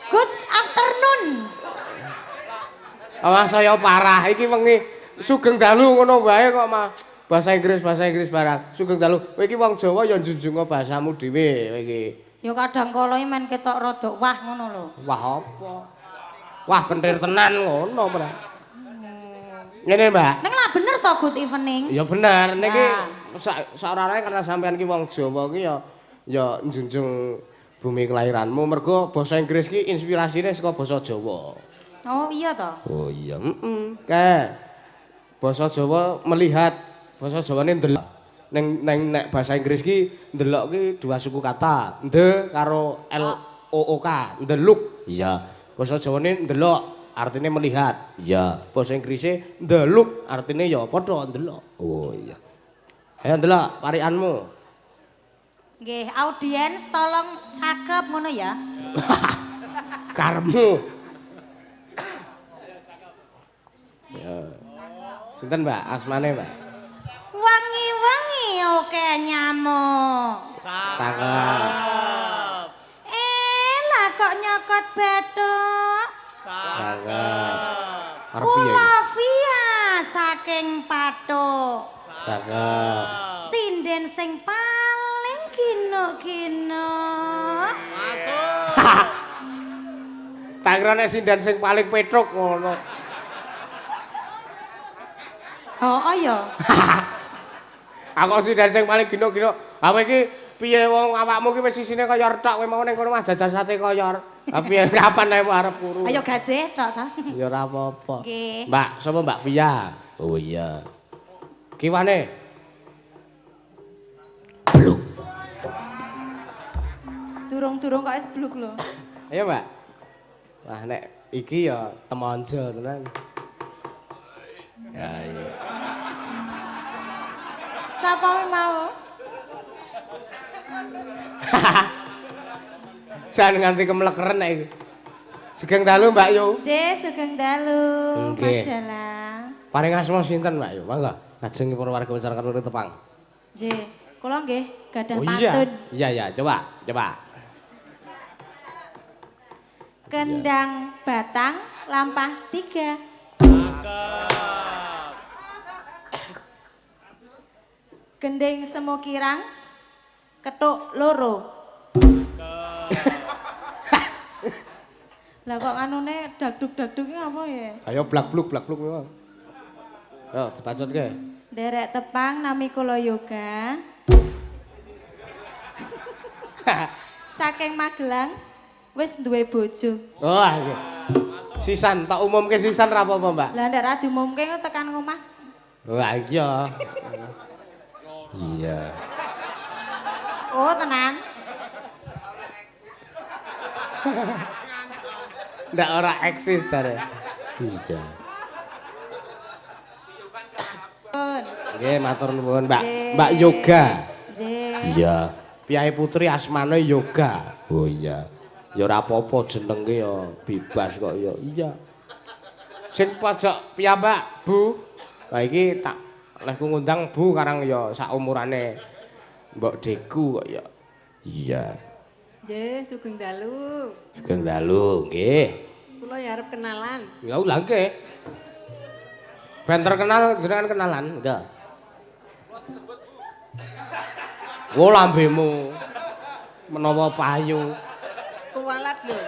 good afternoon. Awas saya parah iki wengi sugeng dalu ngono wae kok mah. Bahasa Inggris barang. Sugeng dalu. Kowe iki wong Jawa ya njunjung bahasamu dhewe kowe iki. Ya kadang kala men ketok rada wah ngono lho. Wah apa? Wah kentir tenan ngono ora. Ngene, Mbak. Ning lah bener to good evening? Ya bener. Niki sak-sarane karena sampean ki wong Jawa ki ya ya njunjung bumi kelahiranmu mergo basa Inggris ki inspirasine saka basa Jawa. Oh iya to? Oh iya, heeh. Kae. Basa Jawa melihat, basa Jawane ndelok. Ning neng nek bahasa Inggris ki ndelok ki dua suku kata, nde karo L O O K, ndeluk. Iya. Basa Jawane ndelok artine melihat. Iya. Basa Inggrise ndeluk artine ya padha ndelok. Oh iya. Ayo ndelok parikanmu. Nggih, audiens tolong cakep ngono ya. Karepmu. Ya. Sinten, Mbak? Asmane, Mbak? Wangi-wangi oke nyamuk. Cakep. Lah kok nyokot bathuk. Cakep. Arep piye? Kula via saking pathuk. Cakep. Sinden sing paling ginuk-ginuk. Masuk. Tak kira nek sinden sing paling petruk ngono. Oh iya. Aku sinden sing paling ginuk-ginuk. Ha kowe iki piye wong awakmu iki wis isine kaya retok kowe mau ning kono mah jajan sate koyor. Ha piye kapan ae arep kuru. Ayo gajeh tok ta. Ya ora apa-apa. Nggih. Mbak, sapa Mbak Via? Oh iya. Kiwane? Bluk. Durung-durung kok wis bluk lho. Ayo, Mbak. Wah, nek iki ya temonjo tenan. Ya iya. Sapa mau? Jan nganti kemlekeren nek iki. Sugeng dalu Mbak Yu. Nggih, sugeng dalu Mas Dalang. Paring asma sinten Mbak Yu? Mangga lajeng para warga masyarakat Loro Tepang. Nggih, kula nggih gadah pantun. Iya, iya, coba, coba. Kendang batang lampah 3. Cakep. Gending semu kirang kethuk loro. Lah kok anune dagdug-dagdug iki apa ya? Ayo blak-bluk blak-bluk yo. Yo dibacotke. Nderek tepang nami kula Yoga. Saking Magelang wis duwe bojo. Wah iki. Sisan tak umumke sisan ra apa-apa, Mbak. Lah ndak ra diumumke tekan omah. Wah iya. Iya. Oh, tenan. Ndak ora eksis jare. Iya. Nggih, matur nuwun, Mbak. Mbak Yoga. Nggih. Iya. Piyai putri asmane Yoga. Oh iya. Ya ora apa-apa jenenge ya bebas kok ya. Iya. Sing pojok piyambak, Bu. Lah iki tak lehku ngundang Bu karang ya sak umurane Mbok Deku kok ya. Iya. Nggih, sugeng dalu. Sugeng dalu, nggih. Kula ya arep kenalan. Ya lha nggih. Ben terkenal jenengan kenalan, enggak. Wo lambemu menawa payu. Kuwalat lho.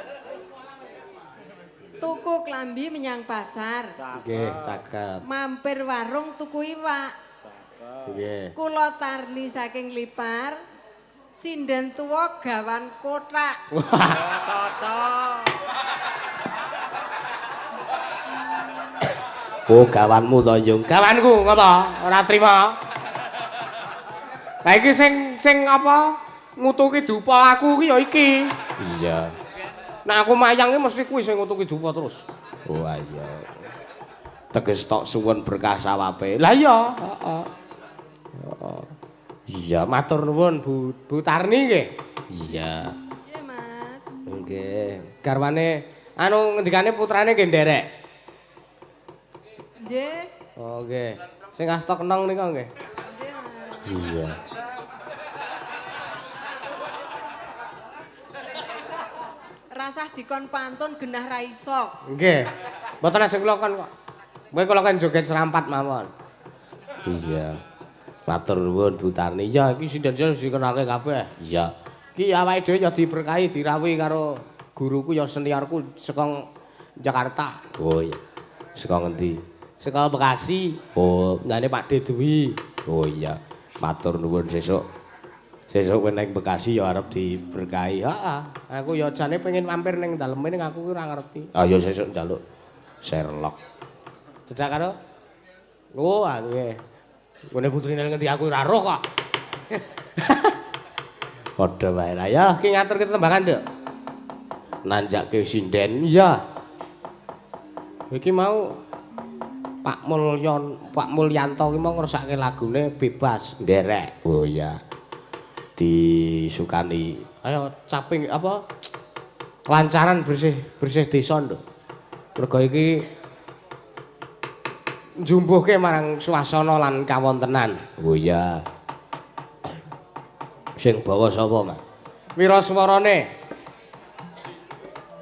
Tuku klambi menyang pasar. Nggih, cakep. Mampir warung tuku iwak. Nggih. Kula Tarni saking Lipar. Sinden tuwa gawan kothak. Wah, cocok. Oh, gawanmu to, Yung. Gawanku ngopo? Ora trima. Lah iki sing sing apa? Ngutuki dupa aku iki ya iki. Iya. Nek aku mayang iki mesti kuwi sing ngutuki dupa terus. Wah iya. Teges tok suwun berkah sawabe. Lah iya, heeh. Heeh. Iya, matur nuwun Bu Bu Tarni nggih. Iya. Nggih, Mas. Nggih. Garwane anu ngendikane putrane nggih nderek. Nggih. Oh nggih. Sing asta kenong nika nggih. Nggih, Mas. Iya. Rasah dikon pantun genah ra iso. Nggih. Mboten ajeng kula kon kok. Kowe kula kan joget serampat mawon. Iya. Matur nuwun Bu Tarni. Iya, iki sinden-sinden dikenalke kabeh. Iya. Iki awake dhewe ya diberkahi, dirawuhi karo guruku ya seniorku saka Jakarta. Oh iya. Saka ngendi? Saka Bekasi. Oh, nyane Pak D Dwi. Oh iya. Matur nuwun sesuk. Sesuk kowe ning Bekasi ya arep diberkahi. Heeh. Aku ya jane pengen mampir ning daleme ning aku ki ora ngerti. Ayo sesuk njaluk Sherlock. Cedak karo? Oh, nggih. Ngene putrine ngendi aku ora roh kok. Padha wae lah ya, ki ngaturke tetembangan, Nduk. Nanjake sinden. Iya. Iki mau Pak Mulyon, Pak Mulyanto ki mau ngrusake lagune bebas nderek. Oh iya. Disukani. Ayo caping apa? Lancaran bersih bersih desa, Nduk. Mergo iki njumbuhke marang swasana lan kawontenan. Oh iya. Sing bawa sapa, Mas? Wiraswarane.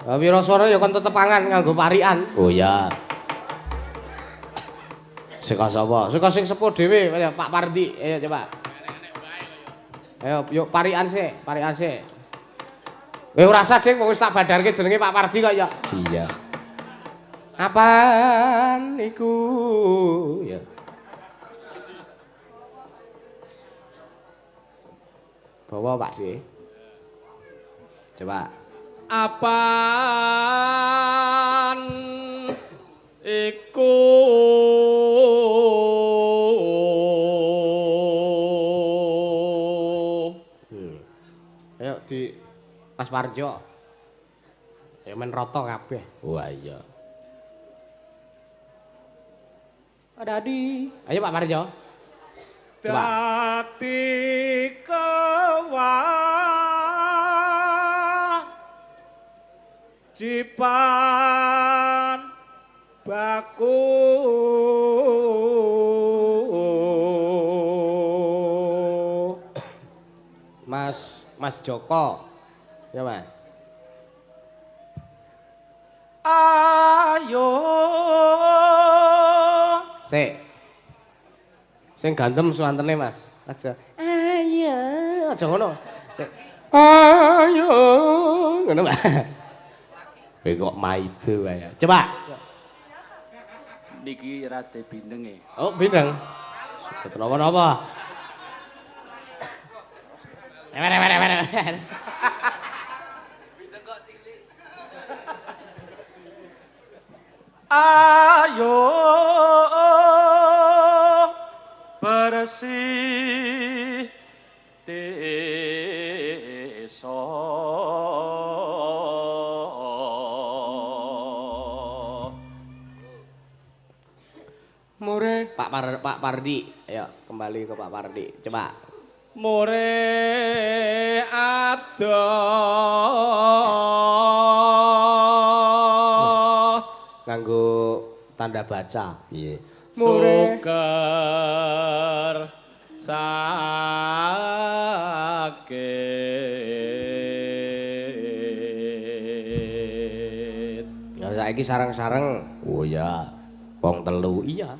Lah wiraswara ya kon tetepangan nganggo parikan. Oh iya. Saka sapa? Saka sing sepuh dhewe, Pak Pardi. Ayo coba. Ayo yuk parikan sik, parikan sik. Kowe ora usah, Ding, wong wis tak badarke jenenge Pak Pardi kok ya. Iya. Apaan iku? Ya. Bawa Pak D. Coba. Apaan iku? Ayo di Mas Parjo. Ya men rata kabeh. Wah iya. Ada di. Ayo Pak Parjo. Dadi kewalat. baku. Mas Joko. Ya, Mas. Ayo. Sik. Sing gandem suwantene, Mas. Aja. Ayo, aja ngono. Sik. Ayo, ngono, Mas. Kowe kok maido wae. Coba. Niki rada bindeng e. Oh, bindeng. Boten napa-napa. Ewer. Bindeng kok cilik. Ayo bersih desa. More Pak Pardi, ayo kembali ke Pak Pardi. Coba. More adoh nganggo tanda baca. Piye? Suker sakit. Ya saiki sareng-sareng. Oh ya. Wong telu iya.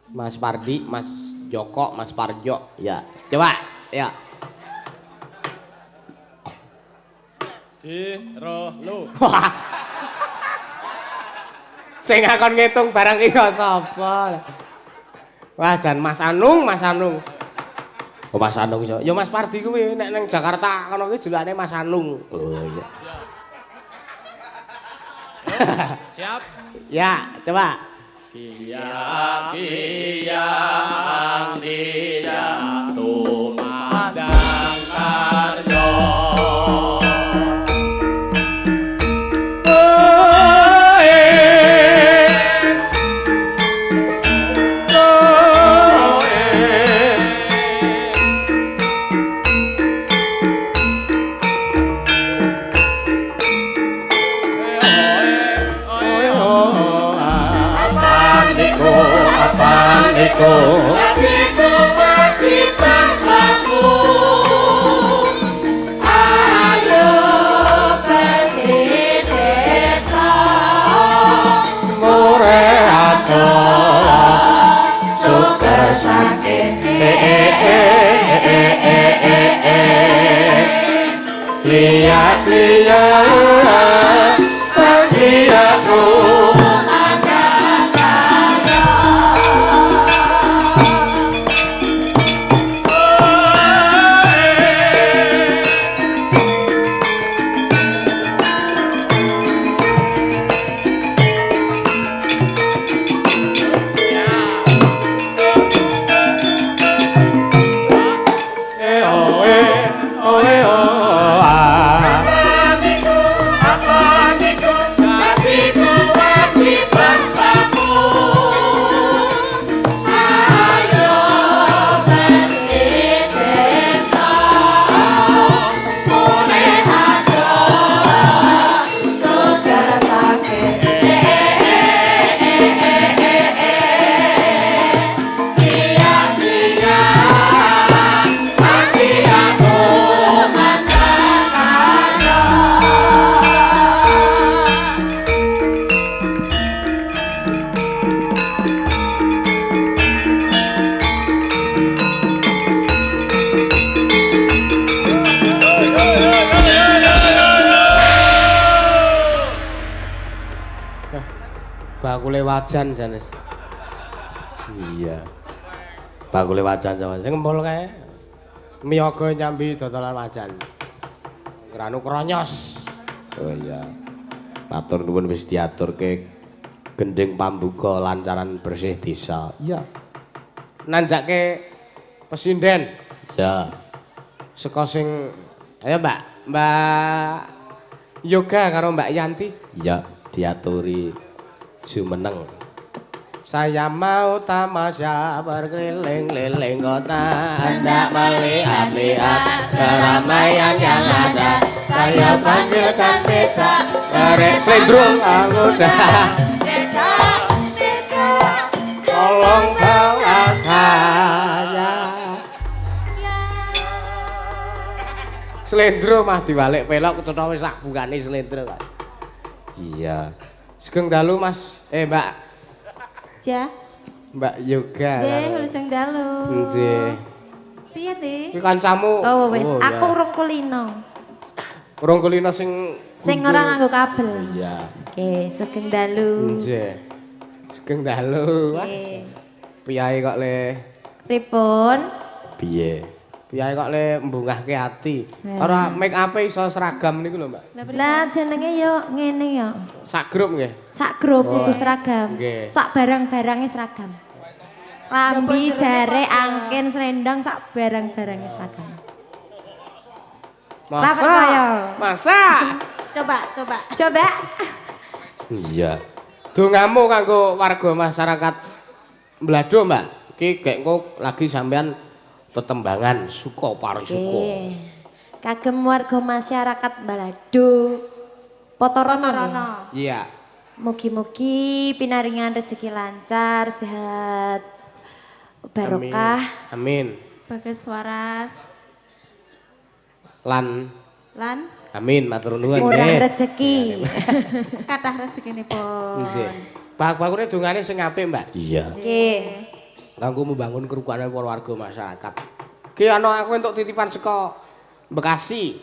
Mas Pardi, Mas Joko, Mas Parjo. Ya. Coba, ya. Ji ro lu. Sing akon ngitung barang iki sapa? Wah, jan Mas Anung, Mas Anung. Oh, Mas Anung iso. Ya Mas Pardi kuwi nek nang Jakarta kono kuwi julane Mas Anung. Oh iya. Siap. Ya, coba. Kiang kiang dia tumandang karyo. Dadi kewajiban baku. Ayo bersih desa. More adoh suker sakit. Lihat lihat lihat. Bakule wajan jane. Iya. Bakule wajan jaman sing ngempul kae. Miyaga nyambi dodolan wajan. Ngranu kronyos. Oh iya. Matur nuwun wis diaturke gending pambuka lancaran bersih desa. Iya. Nanjake pesinden. Iya. Saka sing ayo Mbak, Mbak Yoga karo Mbak Yanti. Iya, diaturi jumeneng. Saya mau tamasya berkeliling-liling kota, hendak melihat-lihat keramaian yang ada. Saya panggilkan becak, tarik slendro anggota. Becak, becak, tolong bawa saya. Slendro mah diwalik pelok cetha wis sak bukane slendro kok. Iya. Sugeng dalu Mas, Mbak. Ja. Mbak Yoga. Nggih, sugeng dalu. Nggih. Piye, Ti? Kuwi kancamu. Oh wis, aku urung kulino. Urung kulino sing sing ora nganggo kabel. Iya. Oke, sugeng dalu. Nggih. Sugeng dalu. Nggih. Piye kok le? Pripun? Piye? Piye kok le mbungahke ati. Ora make up-e iso seragam niku lho, Mbak. Lah jenenge yo ngene yo. Sak grup nggih. Sak grup kudu seragam. Sak barang-barange seragam. Klambi, jare, angken, selendang, sak barang-barange seragam. Masa? Masa? Coba, coba. Coba. Iya. Dongamu kanggo warga masyarakat Blado, Mbak. Iki gek engko lagi sampean tetembangan suka parisuka. Kagem warga masyarakat Balado Potorono. Iya. Mugi-mugi pinaringan rezeki lancar, sehat, barokah. Amin. Bagas waras. Lan. Lan. Amin, matur nuwun. Murah rezeki. Kathah rezekinipun. Nggih. Bak-bakune dongane sing apik, Mbak. Iya. Nggih. Kanggo membangun kerukunan para warga masyarakat. Ki ana aku entuk titipan saka Bekasi.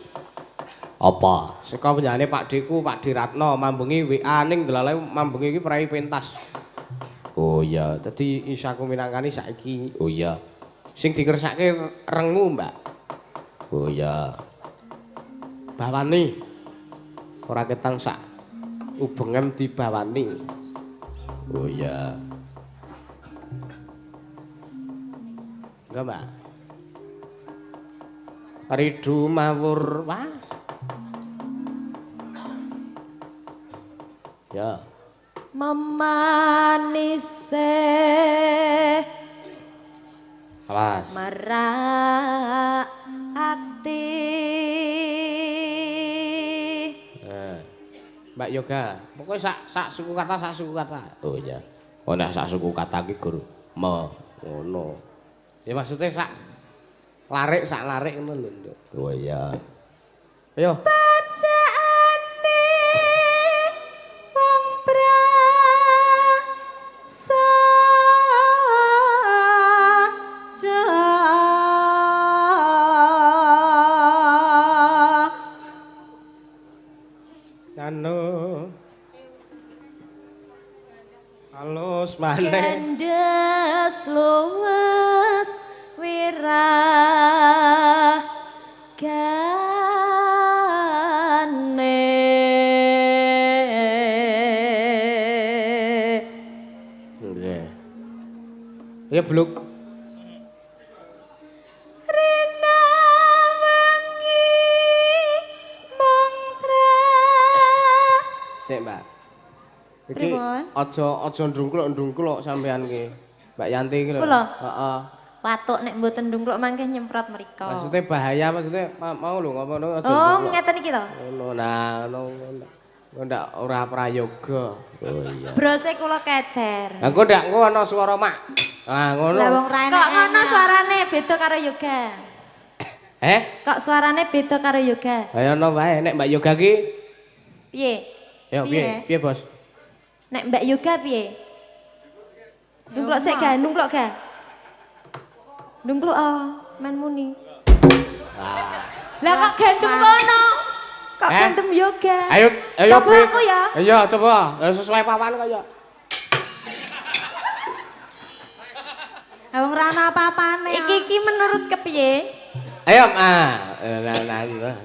Apa? Saka penjane Pak Deku, Pak Diratno mambengi WA ning delale mambengi iki prei pentas. Oh iya, dadi iso aku minangkani saiki. Oh iya. Sing dikersake rengu, Mbak. Oh iya. Bawani. Ora ketang sak ubengen dibawani. Oh iya. Enggak, Mbak. Ridu mawur wah. Ya. Memanise. Awas. Merak ati. Mbak Yoga, pokoknya sak suku kata, sak suku kata. Oh iya. Oh nek sak suku kata ki gur me ngono. Ya maksudnya sak larik ngono lho, Nduk. Oh iya. Ayo. Bacaane wong prasaja. Anu. Halus maneh. Kandes luwes wiragane. Nggih. Ya bluk. Rina wengi mung Sik, Mbak. Iki aja ndungkluk-ndungkluk sampean iki. Mbak Yanti iki lho. Heeh. Watuk nek mboten ndungkluk mangke nyemprot mriko. Maksudnya bahaya, maksudnya mau lho ngomong aja. Oh, ngeten iki to. Ngono nah, ngono. Ndak ora prayoga. Oh iya. Brose kula kecer. Lah engko ndak engko ana swara mak. Ah ngono. Lah wong ra enak. Kok ngono suarane beda karo Yoga? Eh? Kok suarane beda karo Yoga? Ayo ana wae nek Mbak Yoga ki piye? Yo piye? Piye, Bos? Nek Mbak Yoga piye? Ndungkluk sik ga, ndungkluk ga. Ndungkluk ah, men muni. Lah kok gantem kono? Kok gantem Yoga? Ayo, ayo coba aku ya. Iya, coba. Sesuai pawan kaya. Ha wong ra ana apa-apane. Iki iki menurut kepiye? Ayo, ah. Nah.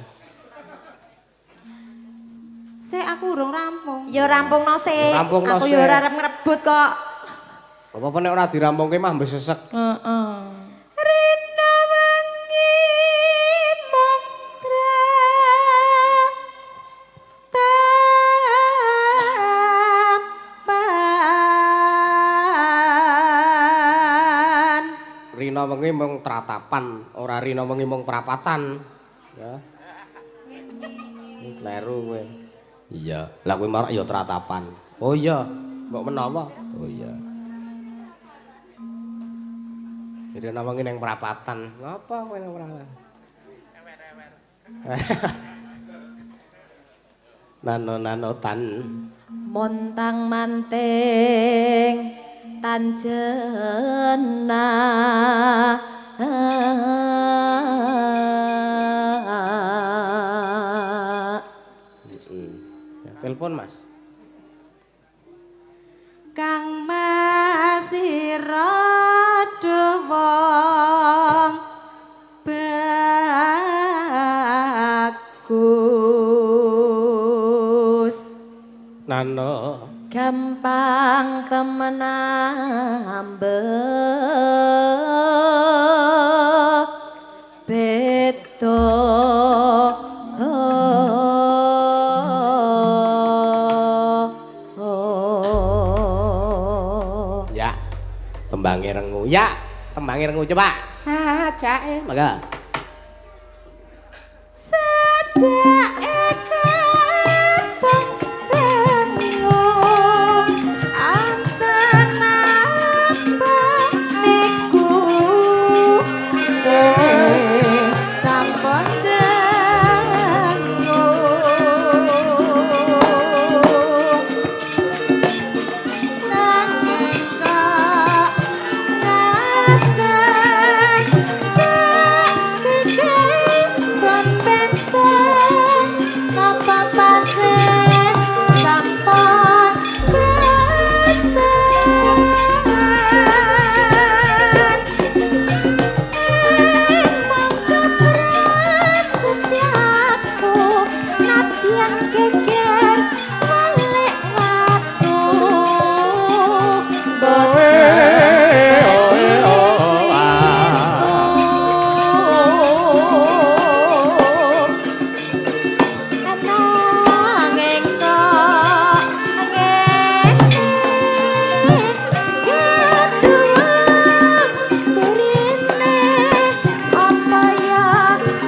Sik aku urung rampung. Ya rampungno sik. Aku ya ora arep ngrebut kok. Apa-apa nek ora dirampungke mah mbes sesek. Heeh. Rina wengi mung tratapan. Rina wengi mung tratapan, ora rina wengi mung prapatan. Ya. Kleru kowe. Iya. Lah kowe marak ya tratapan. Oh iya, mbok menawa. Oh iya. Jadi ana wengi ning prapatan. Ngapa kowe ning prapatan? Nano nano tan montang manting tan jena. Ya, telepon Mas. Kang Mas sira wong bagus nano gampang temen ambe beda. Ya, tembange rengu. Ya, tembange rengu coba. Sajake, mangga. Sajake ketong rengu anten apa niku sampun dangu nanging kok ngaten sakike pun benten napa pancen sampun bosen monggo prasetyaku nadyan geger walik watu boten nanging kok ngene ketuwung burine apa ya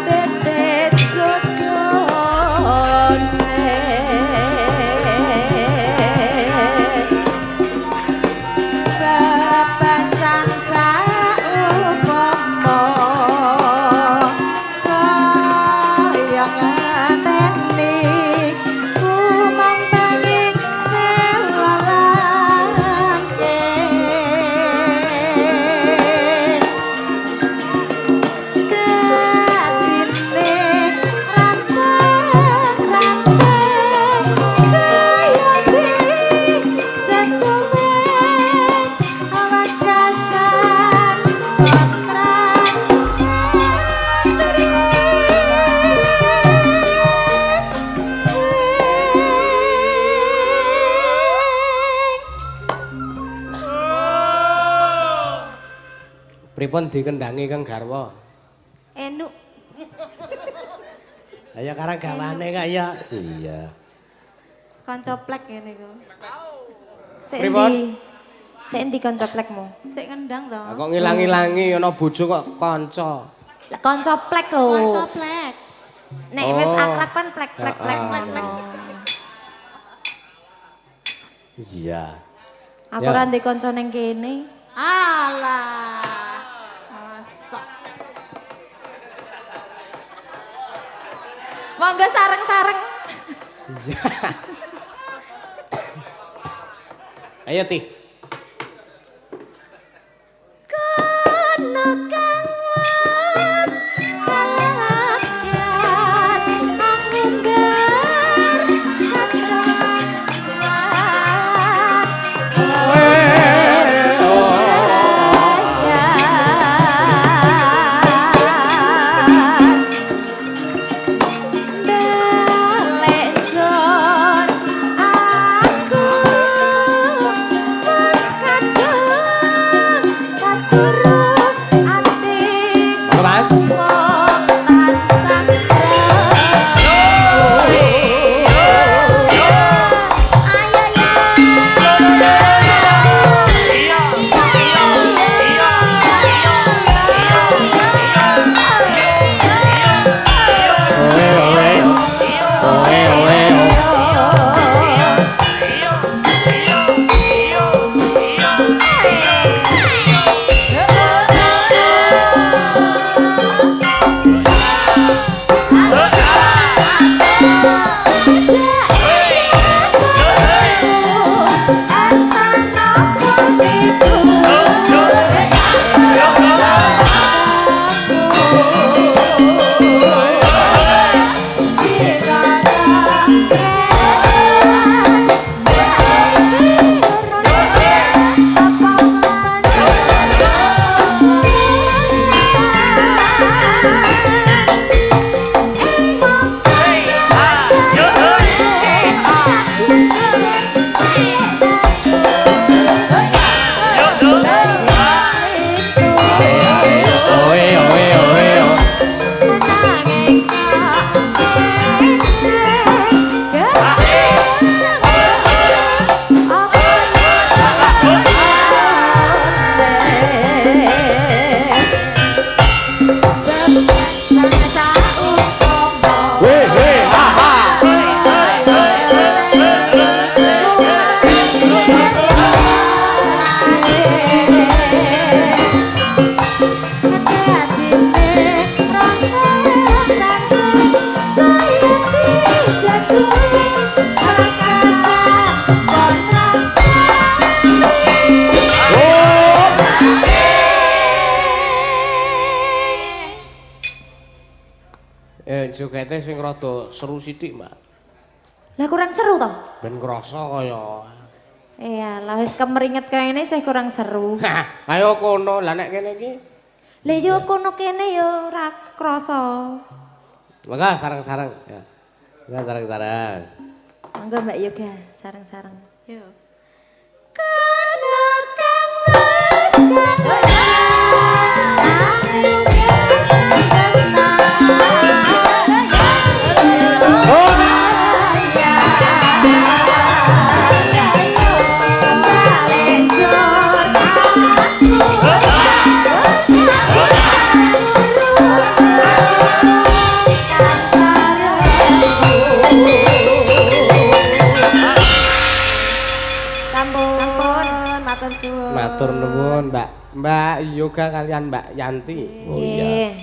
bebet jodone bebasan saupama kaya ngateni kumambanging selalangke dadine ranteng-ranteng kaya dijejume awakasan kontrak. Pripun dikendangi Kang garwa? Enuk. Lah ya karang gawane kaya. Iya. Kanca plek ngene iku. Sik Pripun? endi? Sik endi kanca plekmu? Sik ngendang to. Lah kok ngilang-ilangi ana bojo kok kanca. Lah kanca plek lho. Kanca plek. Nek wis Oh. akrab kan plek plek plek Heeh. ngono. Iya. Aku Ya. ora ndek kanca ning kene. Alah. Masa. Monggo sareng-sareng. Iya. Ayo Ti. Kono kang wis kalayan angumbar katrangan. Balik jor aku Jogete sing rada seru sithik, Mbak. Lah kurang seru to? Ben krasa kaya. Iya, lah wis kemeringet kene sih kurang seru. Ayo kono, lah nek kene iki. Lah yo kono kene yo ora krasa. Monggo sareng-sareng ya. Monggo sareng-sareng. Monggo Mbak Yoga sareng-sareng. Yo. Kono kang wis Matur nuwun Mbak. Mbak Yoga kalian Mbak Yanti. Oh iya.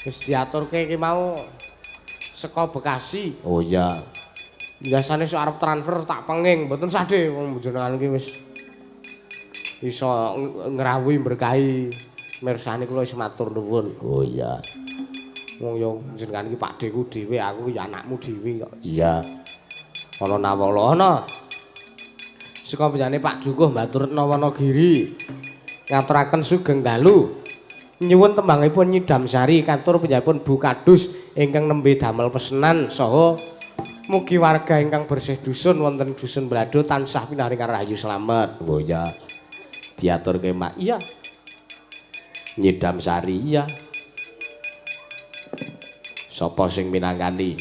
Wis diaturke iki mau saka Bekasi. Oh iya. Biasane sok arep transfer tak penging, mboten sade wong jenengan iki wis iso ngrawuhi berkahi mirsani kula wis matur nuwun. Oh iya. Wong yo jenengan iki pakdheku dhewe, aku ya anakmu dhewe kok. Iya. Ana nawala ana. Saka penjane Pak Dukuh Baturetna Wanagiri ngaturaken sugeng dalu nyuwun tembangipun Nyidam Sari katur penjanipun Bu Kadus ingkang nembe damel pesenan saha mugi warga ingkang bersih dusun wonten dusun Blado tansah pinaringan rahayu slamet. Oh iya. Diaturke Mak. Iya. Nyidam Sari iya. Sapa sing minangkani?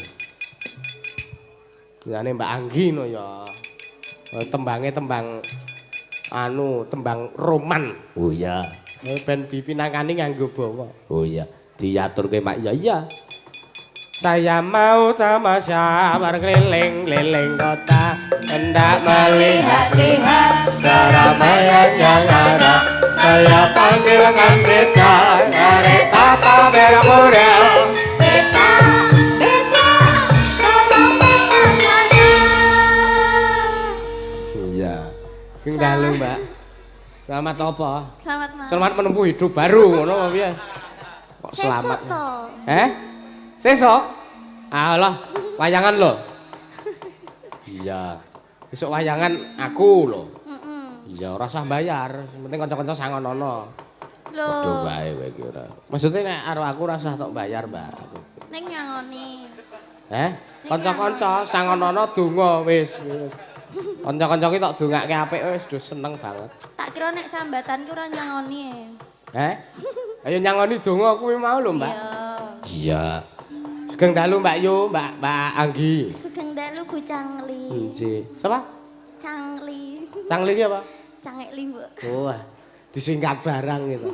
Jane Mbak Anggi no ya. Tembange tembang anu tembang roman. Oh iya. Ben dipinangkani nganggo bawa. Oh iya, diaturke Mak. Ya iya. Saya mau tamasya berkeliling-liling kota, hendak melihat-lihat keramaian yang ada. Saya panggilkan beca, kereta merah muda. Beca, beca, tolong bawa saya. Iya. Sing dalu, Mbak. Selamat apa? Selamat malam. Selamat menempuh hidup baru ngono apa piye? Kok selamat? Sesuk to. Eh? Sesuk? Alah, wayangan lho. Iya. Besok wayangan aku lho. Heeh. Iya, ora usah bayar, sing penting kanca-kanca sangonono. Lho. Padha wae kowe iki ora. Maksudnya nek karo aku ora usah tok bayar, Mbak. Ning nyangoni. Eh? Kanca-kanca sangonono donga wis. Kanca-kanca ki tok dongake apik wis do seneng banget. Tak kira nek sambatan ki ora nyangoni. Eh? Ayo nyangoni donga kuwi mau lho, Mbak. Iya. Iya. Sugeng dalu Mbak Yu, Mbak Mbak Anggi. Sugeng dalu Bu Cangli. Nggih. Sapa? Cangli. Cangli ki apa? Cangek limbuk. Wah, disingkat barang gitu.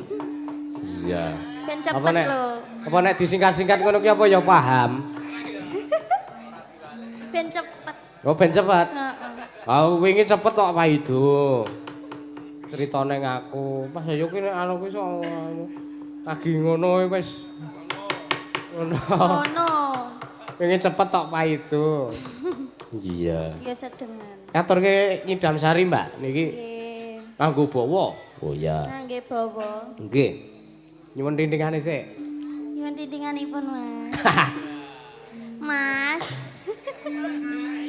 Iya. Ben cepet lho. Apa nek disingkat-singkat ngono ki apa ya paham? Ben cepet. Oh, ben cepet. Heeh. Ah, wingi cepet kok Pak-Ido. Critane ngaku, Mas ayo ki nek anu kuwi so lagi ngono wis. Ngono. Ngono. Wingi cepet tok Pak-Ido. Iya. Ya sedengan. Ngaturke Nyidam Sari, Mbak, niki. Nggih. Nganggo bawa. Oh iya. Ngangge bawa. Nggih. Nyuwun tintingane sik. Nyuwun tintinganipun, Mas. Mas.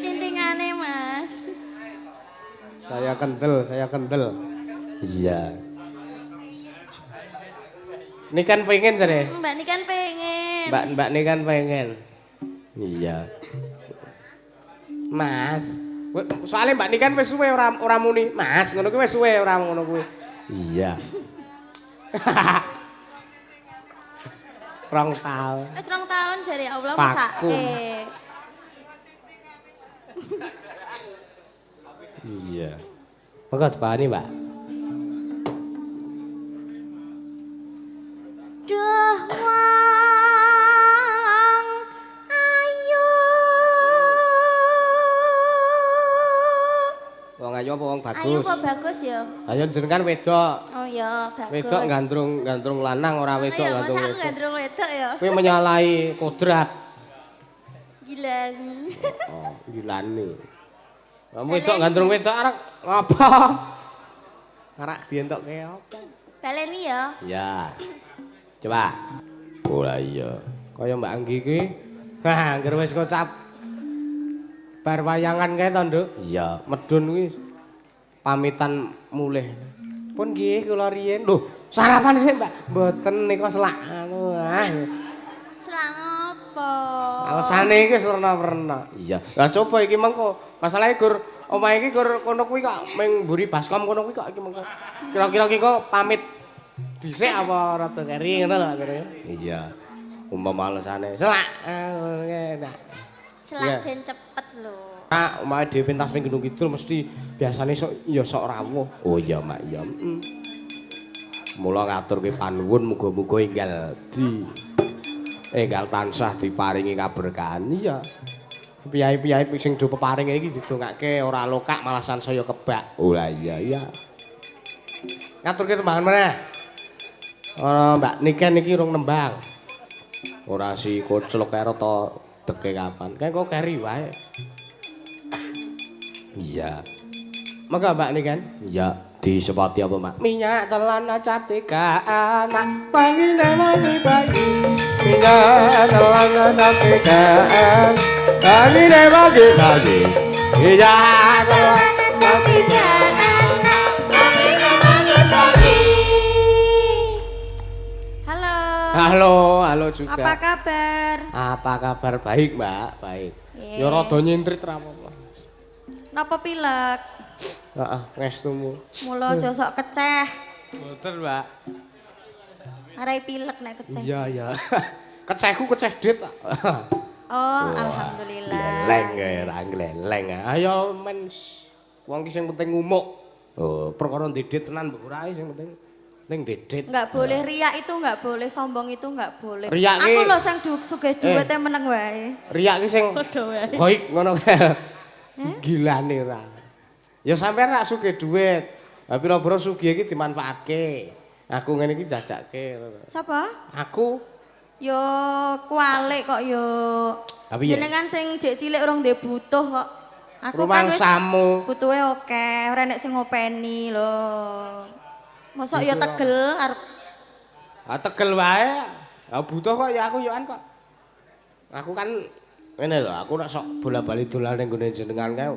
Tintingane, Mas. Saya kendel, saya kendel. Iya. Ini kan pengen jare. Mbak ini kan pengen. Mbak Mbak ini kan pengen. Iya. Mas. Soalnya Mbak ini kan wis suwe ora ora muni. Mas, ngono kuwi wis suwe ora ngono kuwi. Iya. 2 tahun. Wis 2 tahun jare Allah Vakum. mesake. Iya. Monggo dipahani, Mbak. Duh wong ayu. Wong ayu apa wong bagus? Ayu apa bagus ya? Ayo jenengan wedok. Oh iya, bagus. Wedok gandrung-gandrung lanang ora wedok Ayo, gandrung masa aku wedok. gandrung wedok ya? Kuwi menyalahi kodrat. Gilani. Oh, gilani. Kamu wedok gandrung wedok arek apa? Arek dientokke apa? Baleni ya. Iya. Coba. Ora iya. Kaya Mbak Anggi iki. Hah, angger wis kocap bar wayangan kae to, Nduk? Iya. Medun kuwi pamitan mulih. Pun nggih kula riyin. Lho, sarapan sik, Mbak. Mboten nika selak anu. Ah. Selak apa? Alasane iki serna-werna. Iya. Lah coba iki mengko. Masalahe gur omahe iki gur kono kuwi kok ming mburi baskom kono kuwi kok iki mengko. Kira-kira iki kok pamit dhisik apa rada keri ngono lho akhire. Iya. Umpama alasane Selak. Nah. Selak ben cepet lho. Pak, omahe dhewe pentas ning Gunung Kidul mesti biasane sok ya sok rawuh. Oh iya, Mak, iya. Mula ngaturke panuwun muga-muga enggal di enggal tansah diparingi kaberkahan. Iya. Piyai-piyai sing do peparing iki didongake ora lokak malah sansaya kebak. Oh lah iya iya. Ngaturke tembangan meneh. Oh, Mbak Niken iki urung nembang. Ora si koclok kae rata deke kapan. Kae kok keri wae. Iya. Monggo Mbak Niken. Iya, disepati apa, Mak? Minyak telan cap tiga anak, pangine mati bayi. Minyak telan cap tiga anak, pangine mati bayi. Minyak telan cap tiga anak, pangine mati bayi. Halo. Halo, halo juga. Apa kabar? Apa kabar? Baik, Mbak, baik. Yeah. Ya rada nyintrit ra apa-apa. Napa pilek? Heeh, ngestumu. Mula aja sok keceh. Mboten, Mbak. Arai pilek nek keceh. Iya, iya. Kecehku keceh dit. Oh, alhamdulillah. Gleleng kae, ra gleleng. Ayo men wong ki sing penting ngumuk. Oh, perkara ndedit tenan mbok ora sing penting ning ndedit. Enggak boleh riak itu enggak boleh, sombong itu enggak boleh. Riak ki aku lho sing sugih duwite meneng wae. Riak ki sing padha wae. Baik ngono kae. Gilane ra. Ya sampean rak sugih duit. Lah pira-pira sugih iki dimanfaatke. Aku ngene iki jajake. Sapa? Aku. Yo kualik kok yo. Jenengan sing jek cilik urung ndek butuh kok. Aku kan wis butuhe akeh, ora nek sing ngopeni lho. Mosok yo tegel arep. Ah tegel wae. Lah butuh kok ya aku yoan kok. Aku kan ngene lho, aku nek sok bola-bali dolan ning gone jenengan kae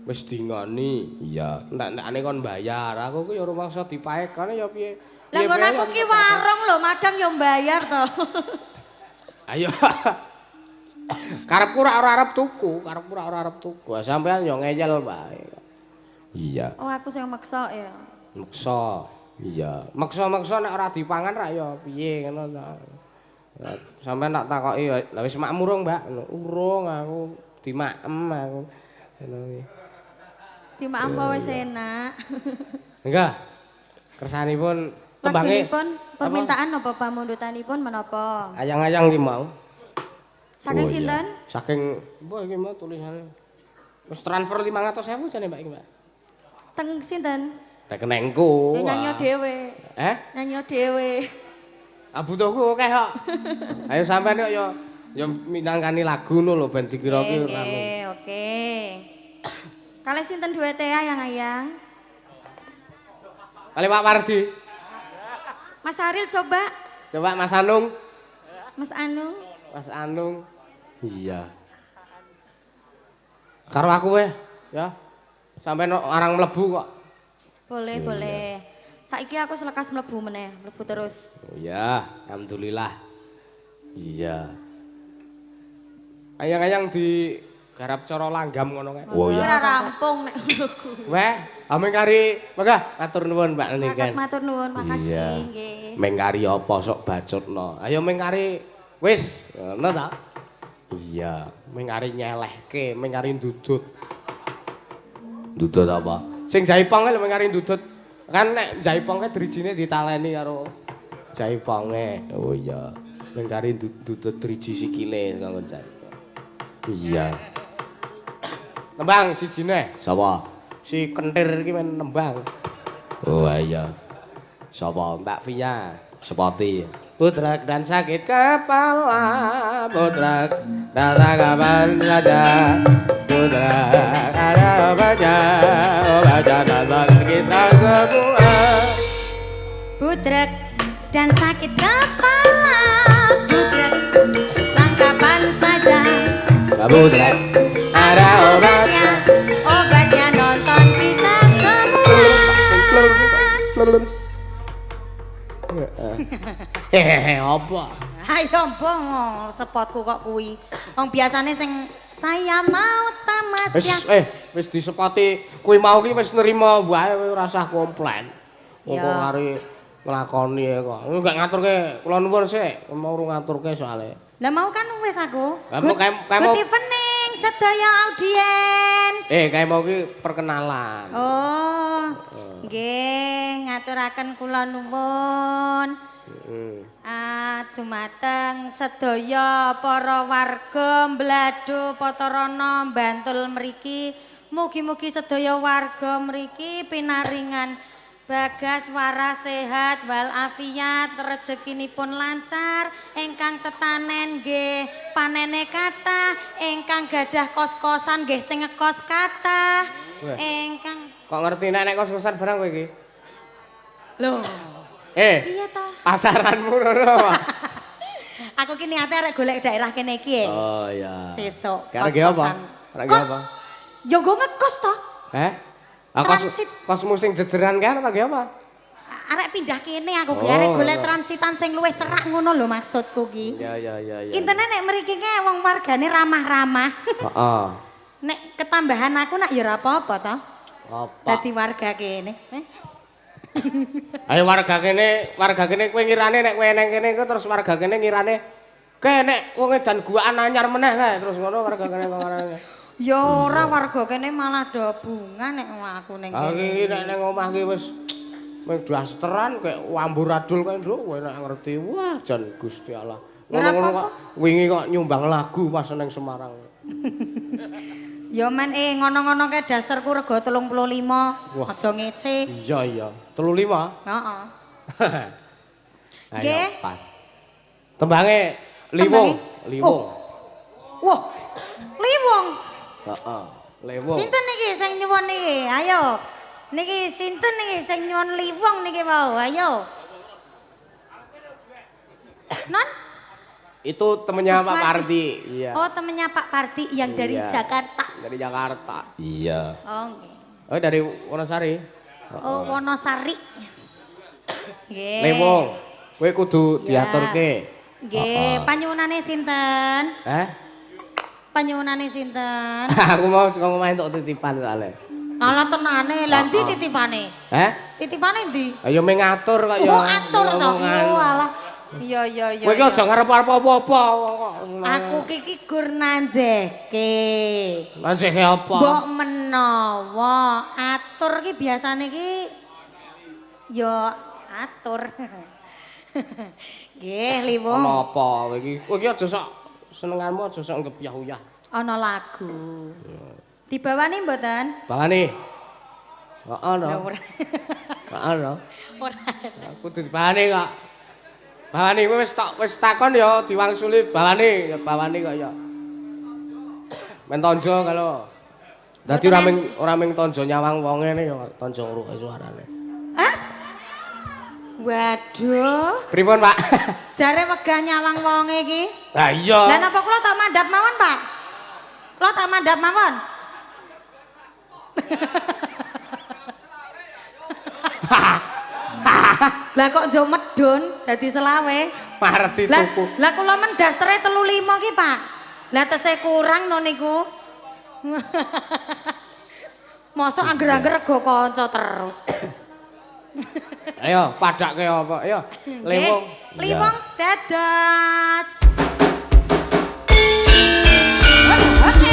wis dingoni. Iya. Entek-entekane kon bayar. Aku ku ya rumangsa dipaekane ya piye. Lah ngono aku ki warung lho, madang ya mbayar to. Ayo. Karepku ora arep tuku, karepku ora arep tuku. Sampeyan ya ngeyel wae. Iya. Oh, aku sing meksa ya. Meksa. Iya. Meksa-meksa nek ora dipangan ra ya piye ngono to. Sampeyan tak takoki, lha wis makmur urung, Mbak? Urung aku dimakem aku. Ngono kuwi. Dimakem apa wis enak. Enggak. Kersanipun tembange lagunipun permintaan napa pamundutanipun menapa? Ayang-ayang ki mau. Saking sinten? Saking mbok iki mau tulisane. Wis transfer 500.000 jane Mbak iki, Mbak. Teng sinten? Rekeningku. Ya nyanyi dhewe. Eh? Nyanyi dhewe. Ah butuhku akeh kok. Ayo sampean kok ya ya minangkani lagu ngono lho ben dikira ki rame. Oke, oke. Kalih sinten duwete ayang-ayang? Kalih Pak Wardi. Mas Aril coba. Coba Mas Anung. Mas Anung. Mas Anung. Iya. Karo aku weh, ya. Sampean arang mlebu kok. Boleh, boleh. Saiki aku selekas mlebu meneh, mlebu terus. Oh iya, alhamdulillah. Iya. Ayang-ayang di garap cara langgam ngono kae. Oh iya. Ora rampung nek ngono kuwi. Weh, mengkari, monggo matur nuwun Mbak Niken. Matur nuwun, makasih nggih. Mengkari apa sok bacutno. Ayo mengkari wis, ngono ta? Iya, mengkari nyelehke, mengkari ndudut. Ndudut apa? Sing jaipong lho mengkari ndudut. Kan nek jaipong kae drijine ditaleni karo jaiponge. Oh iya, mengkari ndudut driji sikile kanggo jaipong. Iya. Nembang sijine. Sapa? Si kentir iki men nembang. Oh iya. Sapa? Mbak Via. Sepati. Putrak dan sakit kepala, putrak datang kapan saja, putrak ada obatnya, obatnya datang kita semua. Putrak dan sakit kepala, putrak Putra. Ada obatnya. Obatnya nonton kita semua. Hehehe, apa? Ayo mbong spotku kok kuwi. Wong biasane sing saya mau tamasya. Wis wis disepoti kuwi mau ki wis nrimo wae ora usah komplain. Wong kok arep nglakoni kok. Enggak ngaturke kula nuwun sik, mau urung ngaturke soalé. Lah mau kan wis aku. Good evening sedaya audiens. Kae mau ki perkenalan. Oh. Nggih, ngaturaken kula nuwun. Dumateng sedaya para warga Mblado Patarana Bantul mriki. Mugi-mugi sedaya warga mriki pinaringan bagas waras sehat wal afiat, rezekinipun lancar, ingkang tetanen nggih panene kathah, ingkang gadah kos-kosan nggih sing ngekos kathah, ingkang kok ngerti nek kos-kosan barang kowe iki? Lho. Piye to? Pasaranmu ngono. Aku ki niate arek golek daerah kene iki. Oh iya. Sesuk kos-kosan. Arek apa? Ya nggo ngekos to. Heh? Kosmu sing jejeran kan apa ge apa? Arek pindah kene aku ki arek golek transitan sing luwih cerak ngono lho maksudku ki. Iya iya iya iya. Intene nek mriki ki wong wargane ramah-ramah. Heeh. Nek ketambahan aku nak ya ora apa-apa to. Apa? Dadi warga kene. Ayo warga kene kowe ngirane nek kowe nang kene iku terus warga kene ngirane ke nek wong edan guaan anyar meneh kae terus ngono warga kene kok ngarane. Ya ora warga kene malah do bunga nek aku ning kene. Iki nek ning omah ki wis mung dasteran kaya amburadul kae nduk kowe nek ngerti. Wah jan Gusti Allah. Ngono-ngono kok wingi kok nyumbang lagu pas ning Semarang. Ya men ngono-ngono kae dasarku rega 35. Aja ngece. Iya iya, 35. Heeh. Nggih. Pas. Tembange liwong, liwong. Wah. Liwong. Heeh, liwong. Sinten niki sing nyuwun niki? Ayo. Niki sinten niki sing nyuwun liwong niki wau? Ayo. Non? Itu temennya Pak Pardi. Iya. Oh, temennya Pak Pardi yang dari Jakarta. Dari Jakarta. Iya. Oh, nggih. Oh, dari Wonosari. Oh, Wonosari. Nggih. Liwong, kowe kudu diaturke. Nggih, panyuwunane sinten? Heh? Panyuwunane sinten? Aku mau saka omah entuk titipan soalé. Ala tenane, lha ndi titipane? Heh? Titipane ndi? Ayo mung ngatur kok ya. Oh, atur to. Oh, alah. Iya iya iya. Kowe iki aja ngarep-arep apa-apa kok. Aku ki gur nanjehke. Nanjehke apa? Mbok menawa atur ki biasane ki ya atur. Nggih, Liwong. Ana apa kowe iki? Kowe iki aja sok senenganmu aja sok nggebyah-uyah. Ana lagu. Dibawani mboten? Bawani. Heeh no. Heeh no. Ora. Kudu dibawani kok. Bawani kowe wis takon ya diwangsuli bawani, ya bawani kok ya. Men tonjo kalau. Dadi ora ming tonjo nyawang wonge ne ya tonjo ngruke suarane. Hah? Waduh. Pripun, Pak? Jare wegah nyawang wonge iki. Lah iya. Lah napa kula tak mandhap mawon, Pak? Kula tak mandhap mawon. Lah kok jo medun dadi selawe. Parti tuku. Lah kula men dastere 35 ki, Pak. Lah tesih kurang no niku. Mosok angger-angger rego kanca terus. Ayo padake apa? Ayo liwong. Liwong dados. Oke. Oke.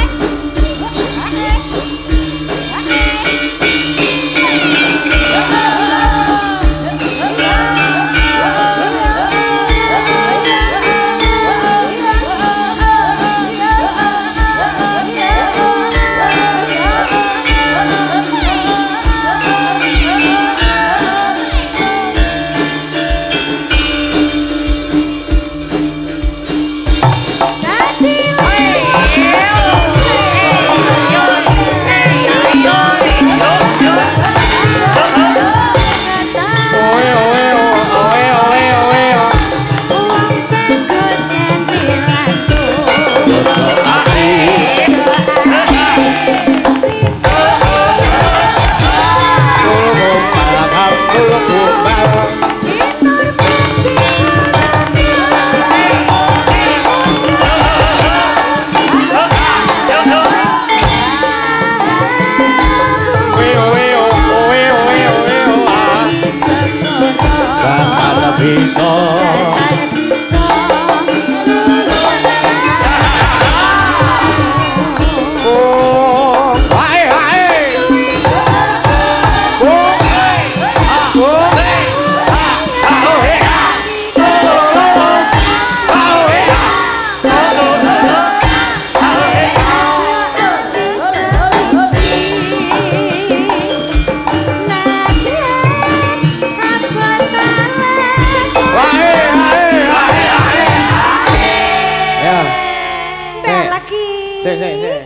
Legi. Sik sik sik.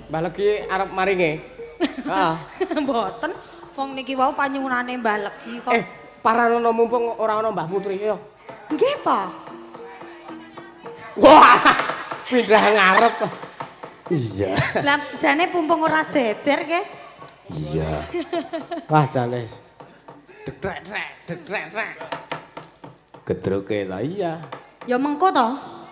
Mbah Legi arep maringe. Heeh. Mboten. Wong niki wau panyuwunane Mbah Legi kok. Paranono mumpung ora ana Mbah Putri yo. Nggih, Pak. Wah, pindah ngarep. Iya. Lah jane pumpung ora jejer ke? Iya. Wah, jane. Detrek-trek, detrek-trek. Gedroke ta iya. Ya mengko to.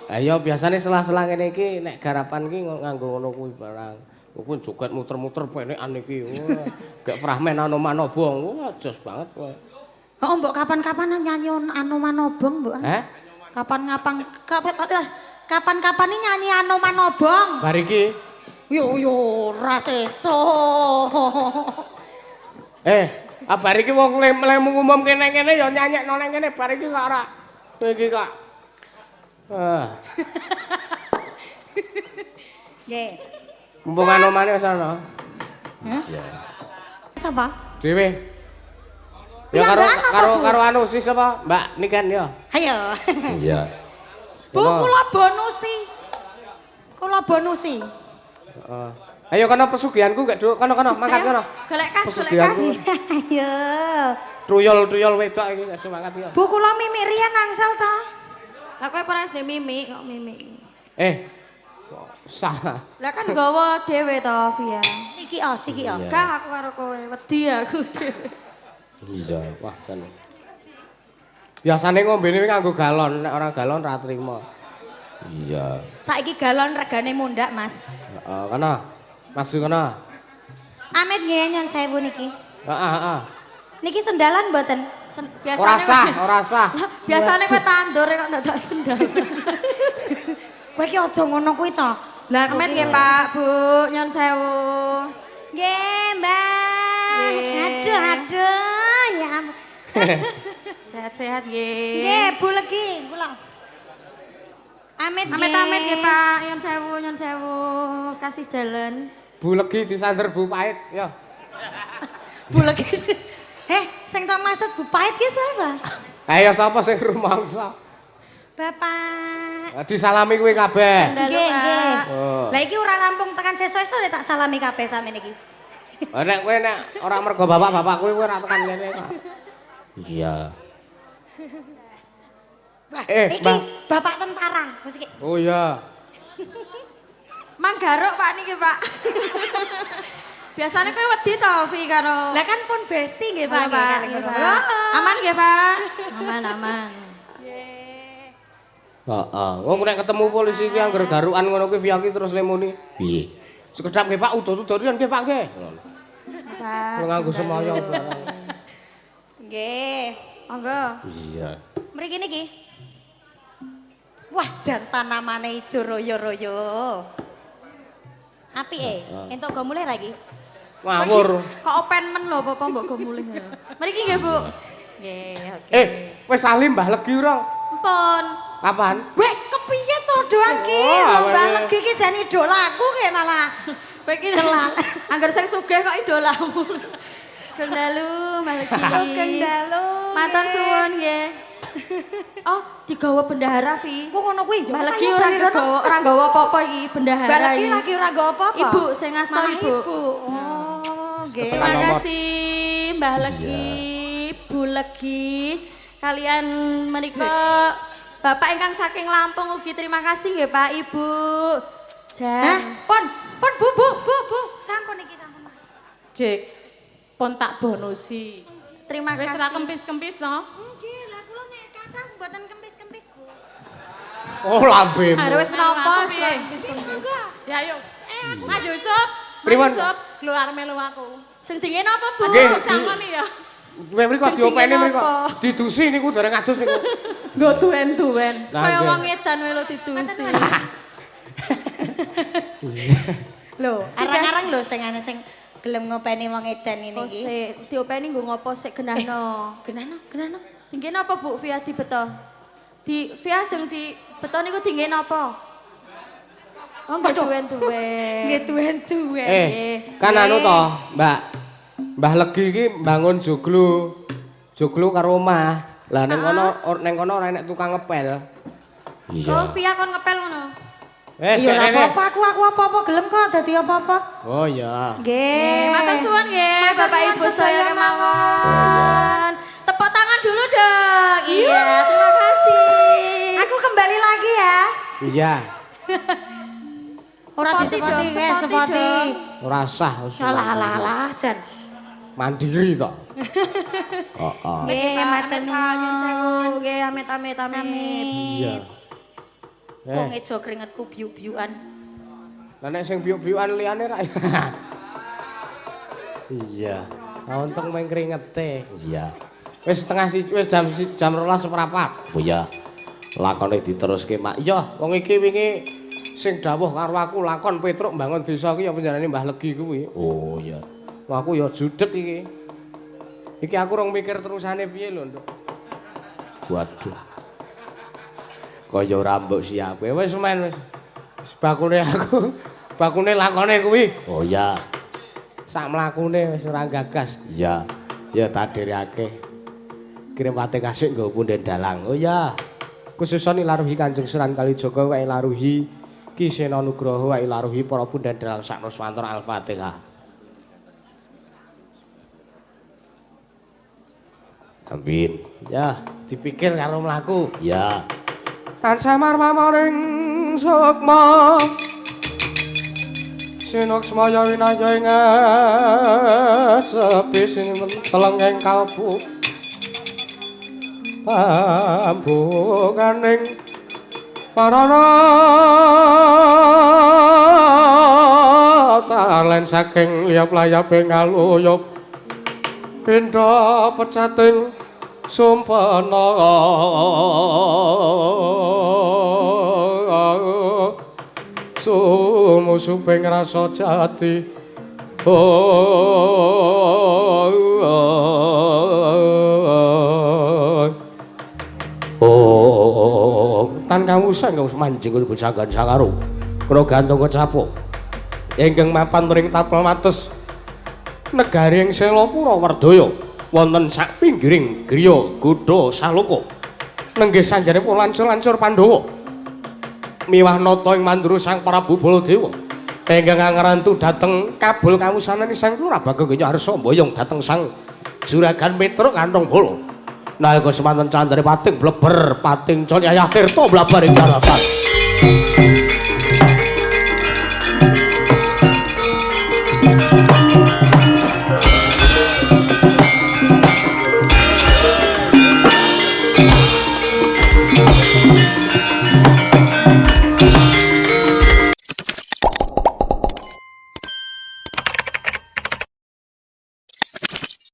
Ayo biasane sela-sela ngene iki nek garapan iki nganggo ngono kuwi barang. Kuwi joget muter-muter penekan iki. Wah, gek fragmen Anoman Obong. Wah, jos banget kowe. Oh, mbok kapan-kapan nyanyi Anoman Obong, mbok. Heh? Kapan-kapan ini nyanyi Anoman Obong. Bar iki. Yo yo ora sesuk. Bar iki wong lemu ngumum kene-kene ya nyanyekno nang kene bar iki kok ora. Iki kok. Nggih. Mumpung anomane wis ana. Iya. Sapa? Dhewe. Ya karo anu sis apa? Mbak Niken ya. Ayo. Iya. Bu kula bonusi. Kula bonusi. Heeh. Ayo kono pesugihanku gek Duk, kono-kono mangkat kono. Golek kas, golek kas. Ayo. Truyol-truyol wedok iki gek mangkat ya. Bu kula mimik riyen angsal ta? Lah kowe ora SD mimik kok mimik. Sah. Lah kan nggawa dhewe to, Via. Siki oh, siki oh. Gah aku karo kowe, wedi aku dhewe. Iya, wah jane. Biasane ngombene nganggo galon, nek ora galon ra trimo. Iya. Saiki galon regane mundhak, Mas. Heeh, kono. Maju kono. Amit nggih nyon sewu niki. Heeh, heeh. Niki sendalan mboten? Biasane ora sah, ora sah. Biasane kowe tandur kok ndak sendal. Kowe iki aja ngono kuwi to. Lah amit nggih Pak, Bu, nyon sewu. Nggih, Mbak. Aduh, aduh, ya ampun. Sehat-sehat nggih. Nggih, Bu Legi, kula. Amit nggih. Amit-amit nggih, Pak. Nyun sewu, nyun sewu. Kasih jalan. Bu Legi disander Bu Pahit, ya. Bu Legi. Sing tak maksud Bu Pahit ki sapa? Ayo sapa sing rumangsa? Bapak. Disalami kuwi kabeh. Nggih, nggih. Lah iki ora rampung tekan sesuk-esuk nek tak salami kabeh samene iki. Nek kowe nek ora mergo bapak-bapak kowe ora tekan kene kok. Iya. Iki bapak tentara, wis iki. Oh iya. Mang garuk Pak niki, Pak. Biasane kowe wedi to, Vi karo. Lah kan pun besti nggih, Pak. Aman nggih, Pak? Aman, aman. Heeh. Wong nek ketemu polisi iki angger garukan ngono kuwi Via ki terus lemoni. Piye? Sekedap nggih Pak, udut-udut nggih Pak nggih. Ngono. Pak. Nganggo semaya barang. Nggih. Monggo. Iya. Mriki niki. Wah, jan tanamane ijo royo-royo. Apike, entuk go mulih ra iki? Ngawur. Kok open men lho apa mbok go mulih. Mriki nggih, Bu. Nggih, oke. Wis salim Mbah Legi ora? Empun. Kapan? Weh, kepiye to doan ki? Mbah Legi ki jan idolaku ki malah. Kowe iki angger sing sugih kok idolamu. Sugeng dalu, Mbah Legi. Sugeng dalu. Matur suwun nggih. Oh, digawa bendahara, Vi. Wong ngono kuwi Mbah Legi ora digawa, ora nggawa apa-apa iki bendahara. Mbah Legi lagi ora nggawa apa-apa. Ibu sing ngasto ibu. Oh, nggih. Terima kasih Mbah Legi, Bu Legi. Kalian menika Bapak ingkang saking Lampung ugi terima kasih nggih Pak, Ibu. Jan. Pun, pun Bu, Bu, Bu, Bu. Sampun iki sampun. Jek, pun tak bonusi. Terima kasih. Wis ra kempis-kempis to? Nggih, lah kula nek kathah mboten kempis-kempis, Bu. Oh, lambemu. Harus nampa kempis-kempis. Ya ayo. Mas Yusuf. Pripun? Mas Yusuf, keluar melu aku. Sing dingin apa, Bu? Nggih, sangoni ya. Kowe mriko diopeni mriko. Didusi niku dereng adus niku. Nggo duwen-duwen. Kaya wong edan wae lho didusi. Lho, arang-arang lho sing ane sing gelem ngopeni wong edan ngene iki. Sik, diopeni nggo ngopo sik genahno. Genahno, genahno. Dingge napa Bu Via dibeto? Di Via jeng dibeto niku dingge napa? Oh, nggih duwen-duwen. Nggih duwen-duwen. Kan anu to, Mbak. Mbah Legi iki mbangun joglo. Joglo karo omah. Lah ning kono ora enek tukang ngepel. Iya. Oh, Via kon ngepel ngono. Wes, Iya ora apa-apa aku apa-apa gelem kok dadi apa-apa. Oh iya. Nggih. Matur suwun nggih Bapak Ibu sedaya kemawon. Tepuk tangan dulu dong. Iya, terima kasih. Aku kembali lagi ya. Iya. Ora disepoti, sepoti. Ora sah. Alah alah alah jan. Mandiri to. Heeh. Nggih, matur nuwun. Nggih, amit amit amit. Iya. Wong ejo keringetku biuk-biukan. Lah nek sing biuk-biukan liyane ra. Iya. Untung meng kringete. Iya. Wis 12:30, wis jam 12:15. Oh iya. Lakone diteruske, Mak. Iya, wong iki wingi sing dawuh karo aku lakon Petruk mbangun desa iki ya panjenengane Mbah Legi kuwi. Oh iya. Wah aku ya judeg iki. Iki aku rong mikir terusane piye lho, Nduk. Waduh. Kaya ora mbok siape. Wis men wis. Wis bakune aku, bakune lakone kuwi. Oh iya. Sak mlakune wis ora gagas. Iya. Ya tak dhereake. Kirim pate kasih nggo punden dalang. Oh iya. Khususon ilaruhi Kanjeng Sunan Kalijaga wae laruhi Ki Sena Nugroho wae laruhi para punden dalang sak Nuswantara. Al-Fatihah. Amin. Ya, dipikir karo mlaku. Ya. Tansah marmaring sukma. Sinuksmaya winaya ing sepi telenging kalbu. Pambukaning parana talen saking liyap-layaping aluyup pindha pecating sumpena sumusuping rasa jati. Oh, tan kawusan kang manjing kuwi sagan sakaru. Kula gantung kecapo. Ingkang mapan ring tapel wates negari ing Selapura Wardaya wonten sak pinggiring griya Gudha Saloka. Nenggih sanjanipun lancur-lancur Pandhawa. Miwah nata ing mandura Sang Prabu Baladewa. Ingkang angrantu dhateng kabul kawusanane Sang Lurah Bagong Arsa mboyong dhateng Sang Juragan Petruk Kantong Bala. Nalika semanten candre pating bleber pating con yayah tirta blabar ing daratan.